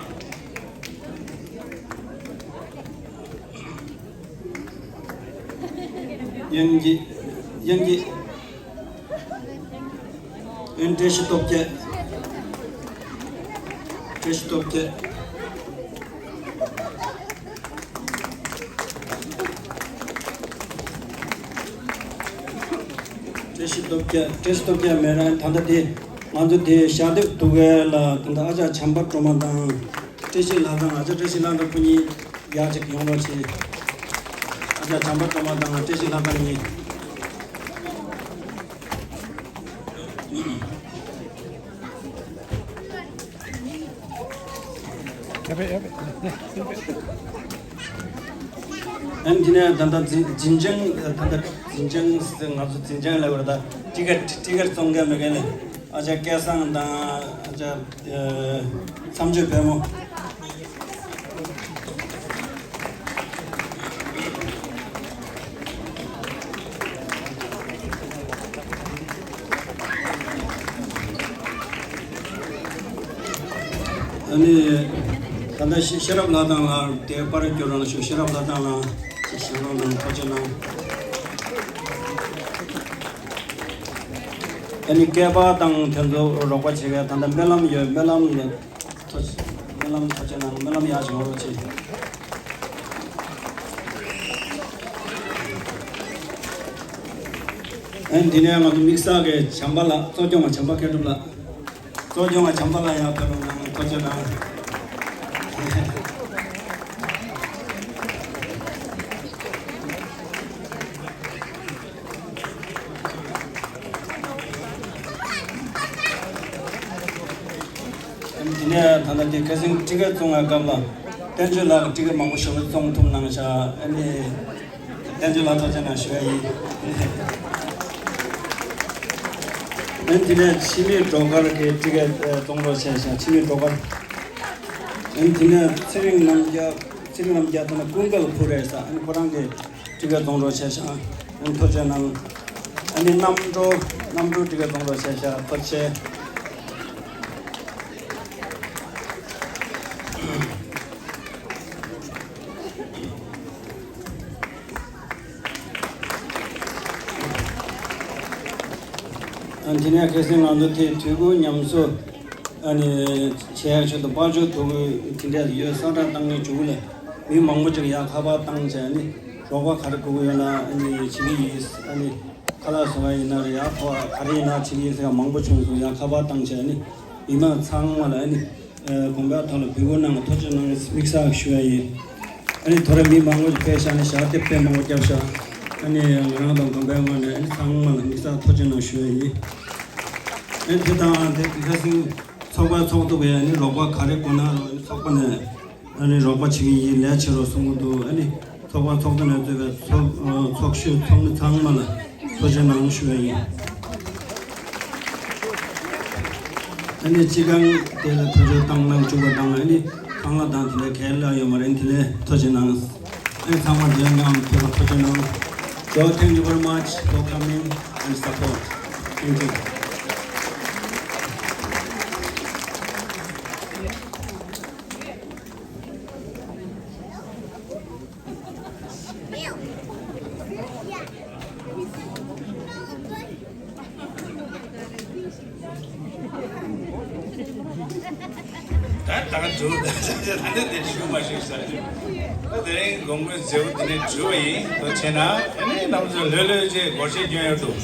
དབྱངས་སྐྱིད། དབྱངས་སྐྱིད། ཨན། བཀྲ་ཤིས་སྟོབས་རྒྱལ། བཀྲ་ཤིས་སྟོབས་རྒྱལ། བཀྲ་ཤིས་སྟོབས་རྒྱལ། བཀྲ་ཤིས་སྟོབས་རྒྱལ་མེད་ན་ད་ལྟ་དེ་ང་ཚོ་དེ་ཞལ་འདེབས་འདུག་གས་ལ། ད་ལྟ་ཨ་ཅག་བྱམས་པ་སྒྲོལ་མ་དང་བཀྲ་ཤིས་ལྷ་བཟང་། ཨ་ཅག་བཀྲ་ཤིས་ལྷ་བཟང་ཁོ་གཉིས་ཡར་ཅིག་ཡོང་རོགས་བྱེད། ཨ་ཅག་བྱམས་པ་སྒྲོལ་མ་དང་བཀྲ་ཤིས་ལྷ་བཟང་གཉིས། ཨན། དེ་ནས་ད་ལྟ་འཛིན་འཛིན་ཅང་། ད་ལྟ་འཛིན་ཅང་ཟེར། ང་ཚོ་འཛིན་ཅང་ལབ་པ་རེད། ད་ཊི་ཀེ་ཊི་ཀེ་ཊི་བཙོང་མཁན་མེད་མཁན་ལས། ཨ་ཅག་སྐལ་བཟང་དང་ཨ་ཅག་ཨ་མཚམས་གཅོད་བལ་མོ། ཨ་ནི་ད་ལྟ་ཤེས་ཤེས་རབ་ལྷ་བཟང་ལགས་དེ་པར་སྐྱོར་རང་ཞུ། ཤེས་རབ་ལྷ་བཟང་ལགས་ཀྱི་ཞལ་ལག་ནང་ཐག་གཅོད་གནང་། ཨ་ནི་སྐལ་པ་དང་དེ་ཚོ་རོགས་པ་བྱེད་མཁན། ད་ལྟ་སྨོན་ལམ་ཡོད། སྨོན་ལམ་ལ་ཐོ་སྨོན་ལམ་ཐོ་ཆེ་ནང་སྨོན་ལམ་ཡག་བྱུང་རོགས་བྱེད། ཨན། དེ་ནས་ང་ཚོ་དམིགས་བསལ་གྱི་བྱམས་པ་ལགས། གཙོ་སྐྱོང་བ་བྱམས་པ་མཁས་གྲུབ་ལགས། གཙོ་སྐྱོང་བ་བྱམས་པ་ལགས་ཡར་ཕེབས་རོགས་གནང་། ཐོ་ཆེ་གནང་། དེ་ནས་ད་ལྟ་དེ་ཁ་སང་ཊི་ཀེ་ཊི་བཙོང་བའི་སྐབས་ལ་བསྟན་ཆོས་ལགས་ཀྱིས་ཊི་ཀེ་ཊི་མང་པོ་ཞེ་པོ་བཙོང་ཐུབ་གནང་ཤག་ཨ་ནི་བསྟན་ཆོས་ལགས་ཐུགས་རྗེ་གནང་ཞུ་ཡ་ཡིན། ཨ་ནི་དེ་ནས་འཆི་མེད་སྒྲོལ་དཀར་གྱིས་ཊི་ཀེ་ཊི་བཙོང་རོགས་བྱས་ཤག་འཆི་མེད་སྒྲོལ་དཀར། ཨ་ནི་དེ་ནས་ཚེ་རིང་རྣམ་རྒྱལ། ཚེ་རིང་རྣམ་རྒྱལ་ད་ནི་ཀུན་དགའ་བུ་རེད་ས། ཨ་ནི་ཁོ་རང་གིས་ཊི་ཀེ་ཊི་བཙོང་རོགས་བྱས་ཤག་ཨ་ནི་ཐུགས་རྗེ་གནང་། ཨ་ནི་རྣམ་གྲོལ། རྣམ་གྲོལ་ཊི་ཀེ་ཊི་བཙོང་རོགས་བྱས་ཤག་ཐུགས་རྗེ་ཆེ། ཨ་ནི་དེ་ནས་ཁ་སང་ང་ཚོ་དེ་དུས་འཁོར་ཉམས་གསོ་ཨ་ནི་བྱས་ཆེད་དུ་དཔལ་འབྱོར་ཐོ་འགོད་དེ་འདྲ་ཡོད། གསལ་བསྒྲགས་བཏང་ནས་འཇུག་ལས་མི་མང་པོ་ཅིག་ཡར་ཁ་པར་བཏང་བྱས་ནི་རོགས་པ་ག་རེ་དགོས་ཀྱི་ཡོད་ན་ཨ་ནི་བྱེད་ཀྱི་ཡིན། ཨ་ནི་ཁ་ལག་བཟོ་བ་ཡིན་ན་རེད། ཡར་ཐོ་ག་རེ་ཡིན་ན་བྱེད་ཀྱི་ཡིན་ཟེར་མང་པོ་བྱུང་སོང་། ཡར་ཁ་པར་བཏང་བྱས་ནི་མི་མང་ཚང་མ་ལ་ཨ་ནི། ཨ། དགོན་པའི་ཐོག་ལ་འབོད་སྐུལ་གནང་། ཐུགས་རྗེ་གནང་། དམིགས་བསལ་ཞུ་ཡ་ཡིན། ཨ་ནི་ཐོ་རེ་མི་མང་པོ་ཞིག་ཕེབས་ཤག་ཨ་ནི་ཞལ་འདེབས་དཔེ་མང་པོ་བརྒྱབ་ཤག་ཨ་ནི་ང་རང་དང་དགོན་པའི་ངོས་ནས་ཨ་ནི་ཚང་མ་ལ་དམིགས་བསལ་ཐུགས་རྗེ་གནང་ཞུ་ཡ་ཡིན། ཨ་ནི་དེ་དང་དེ་ཁ་སང་ཚོགས་པ་ཚོགས་འདུ་གི་ཨ་ནི་རོགས་པ་ག་རེ་དགོས་ན་ཨ་ནི་ཚོགས་པ་ནས་ཨ་ནི་རོགས་པ་བྱེད་ཀྱི་ཡིན། ལས་བྱེད་རོགས་གསུང་གི་འདུག་ཨ་ནི་ཚོགས་པ་ཚོགས་འདུ་ནས་གཙོས་པའི་ཚོགས་ཨ་ཚོགས་གཞོན་ཚོགས་མི་ཚང་མ་ལ་ཐུགས་རྗེ་གནང་ཞུ་ཡ་ཡིན། ཨ་ནི་སྤྱི་ཁང་དེ་ལ་ཐུགས་རྗེ་གནང་གནང་བཅུག་པ་དང་། ཨ་ནི་ཁང་གླ་དང་དེ་ལ་ག་རེ་གནང་ཡོད་མ་རེད། དེ་ལ་ཐུགས་རྗེ་གནང་། ཨ་ནི་ཚང་མ་དེ་ལ་མཉམ་ཐུགས་ལ་ཐུགས་རྗེ་གནང་། So thank you very much for coming and support. Thank you. ད་ད་འགྲོ་ད་ད་ད་དེ་ཤུགས་མ་ཤུགས་ས་རེད། ད་དེ་རིང་དགོང་མོའི་མཛད་སྒོ་དེ་ནས་གྲུབ་པ་ཡིན། ད་བྱས་ན་ཨ་ནི་རྣམ་ཚོ་ལྷོད་ལྷོད་ཅིག་སྒོར་གཞས་སྐྱོན་ཡོད་འདུག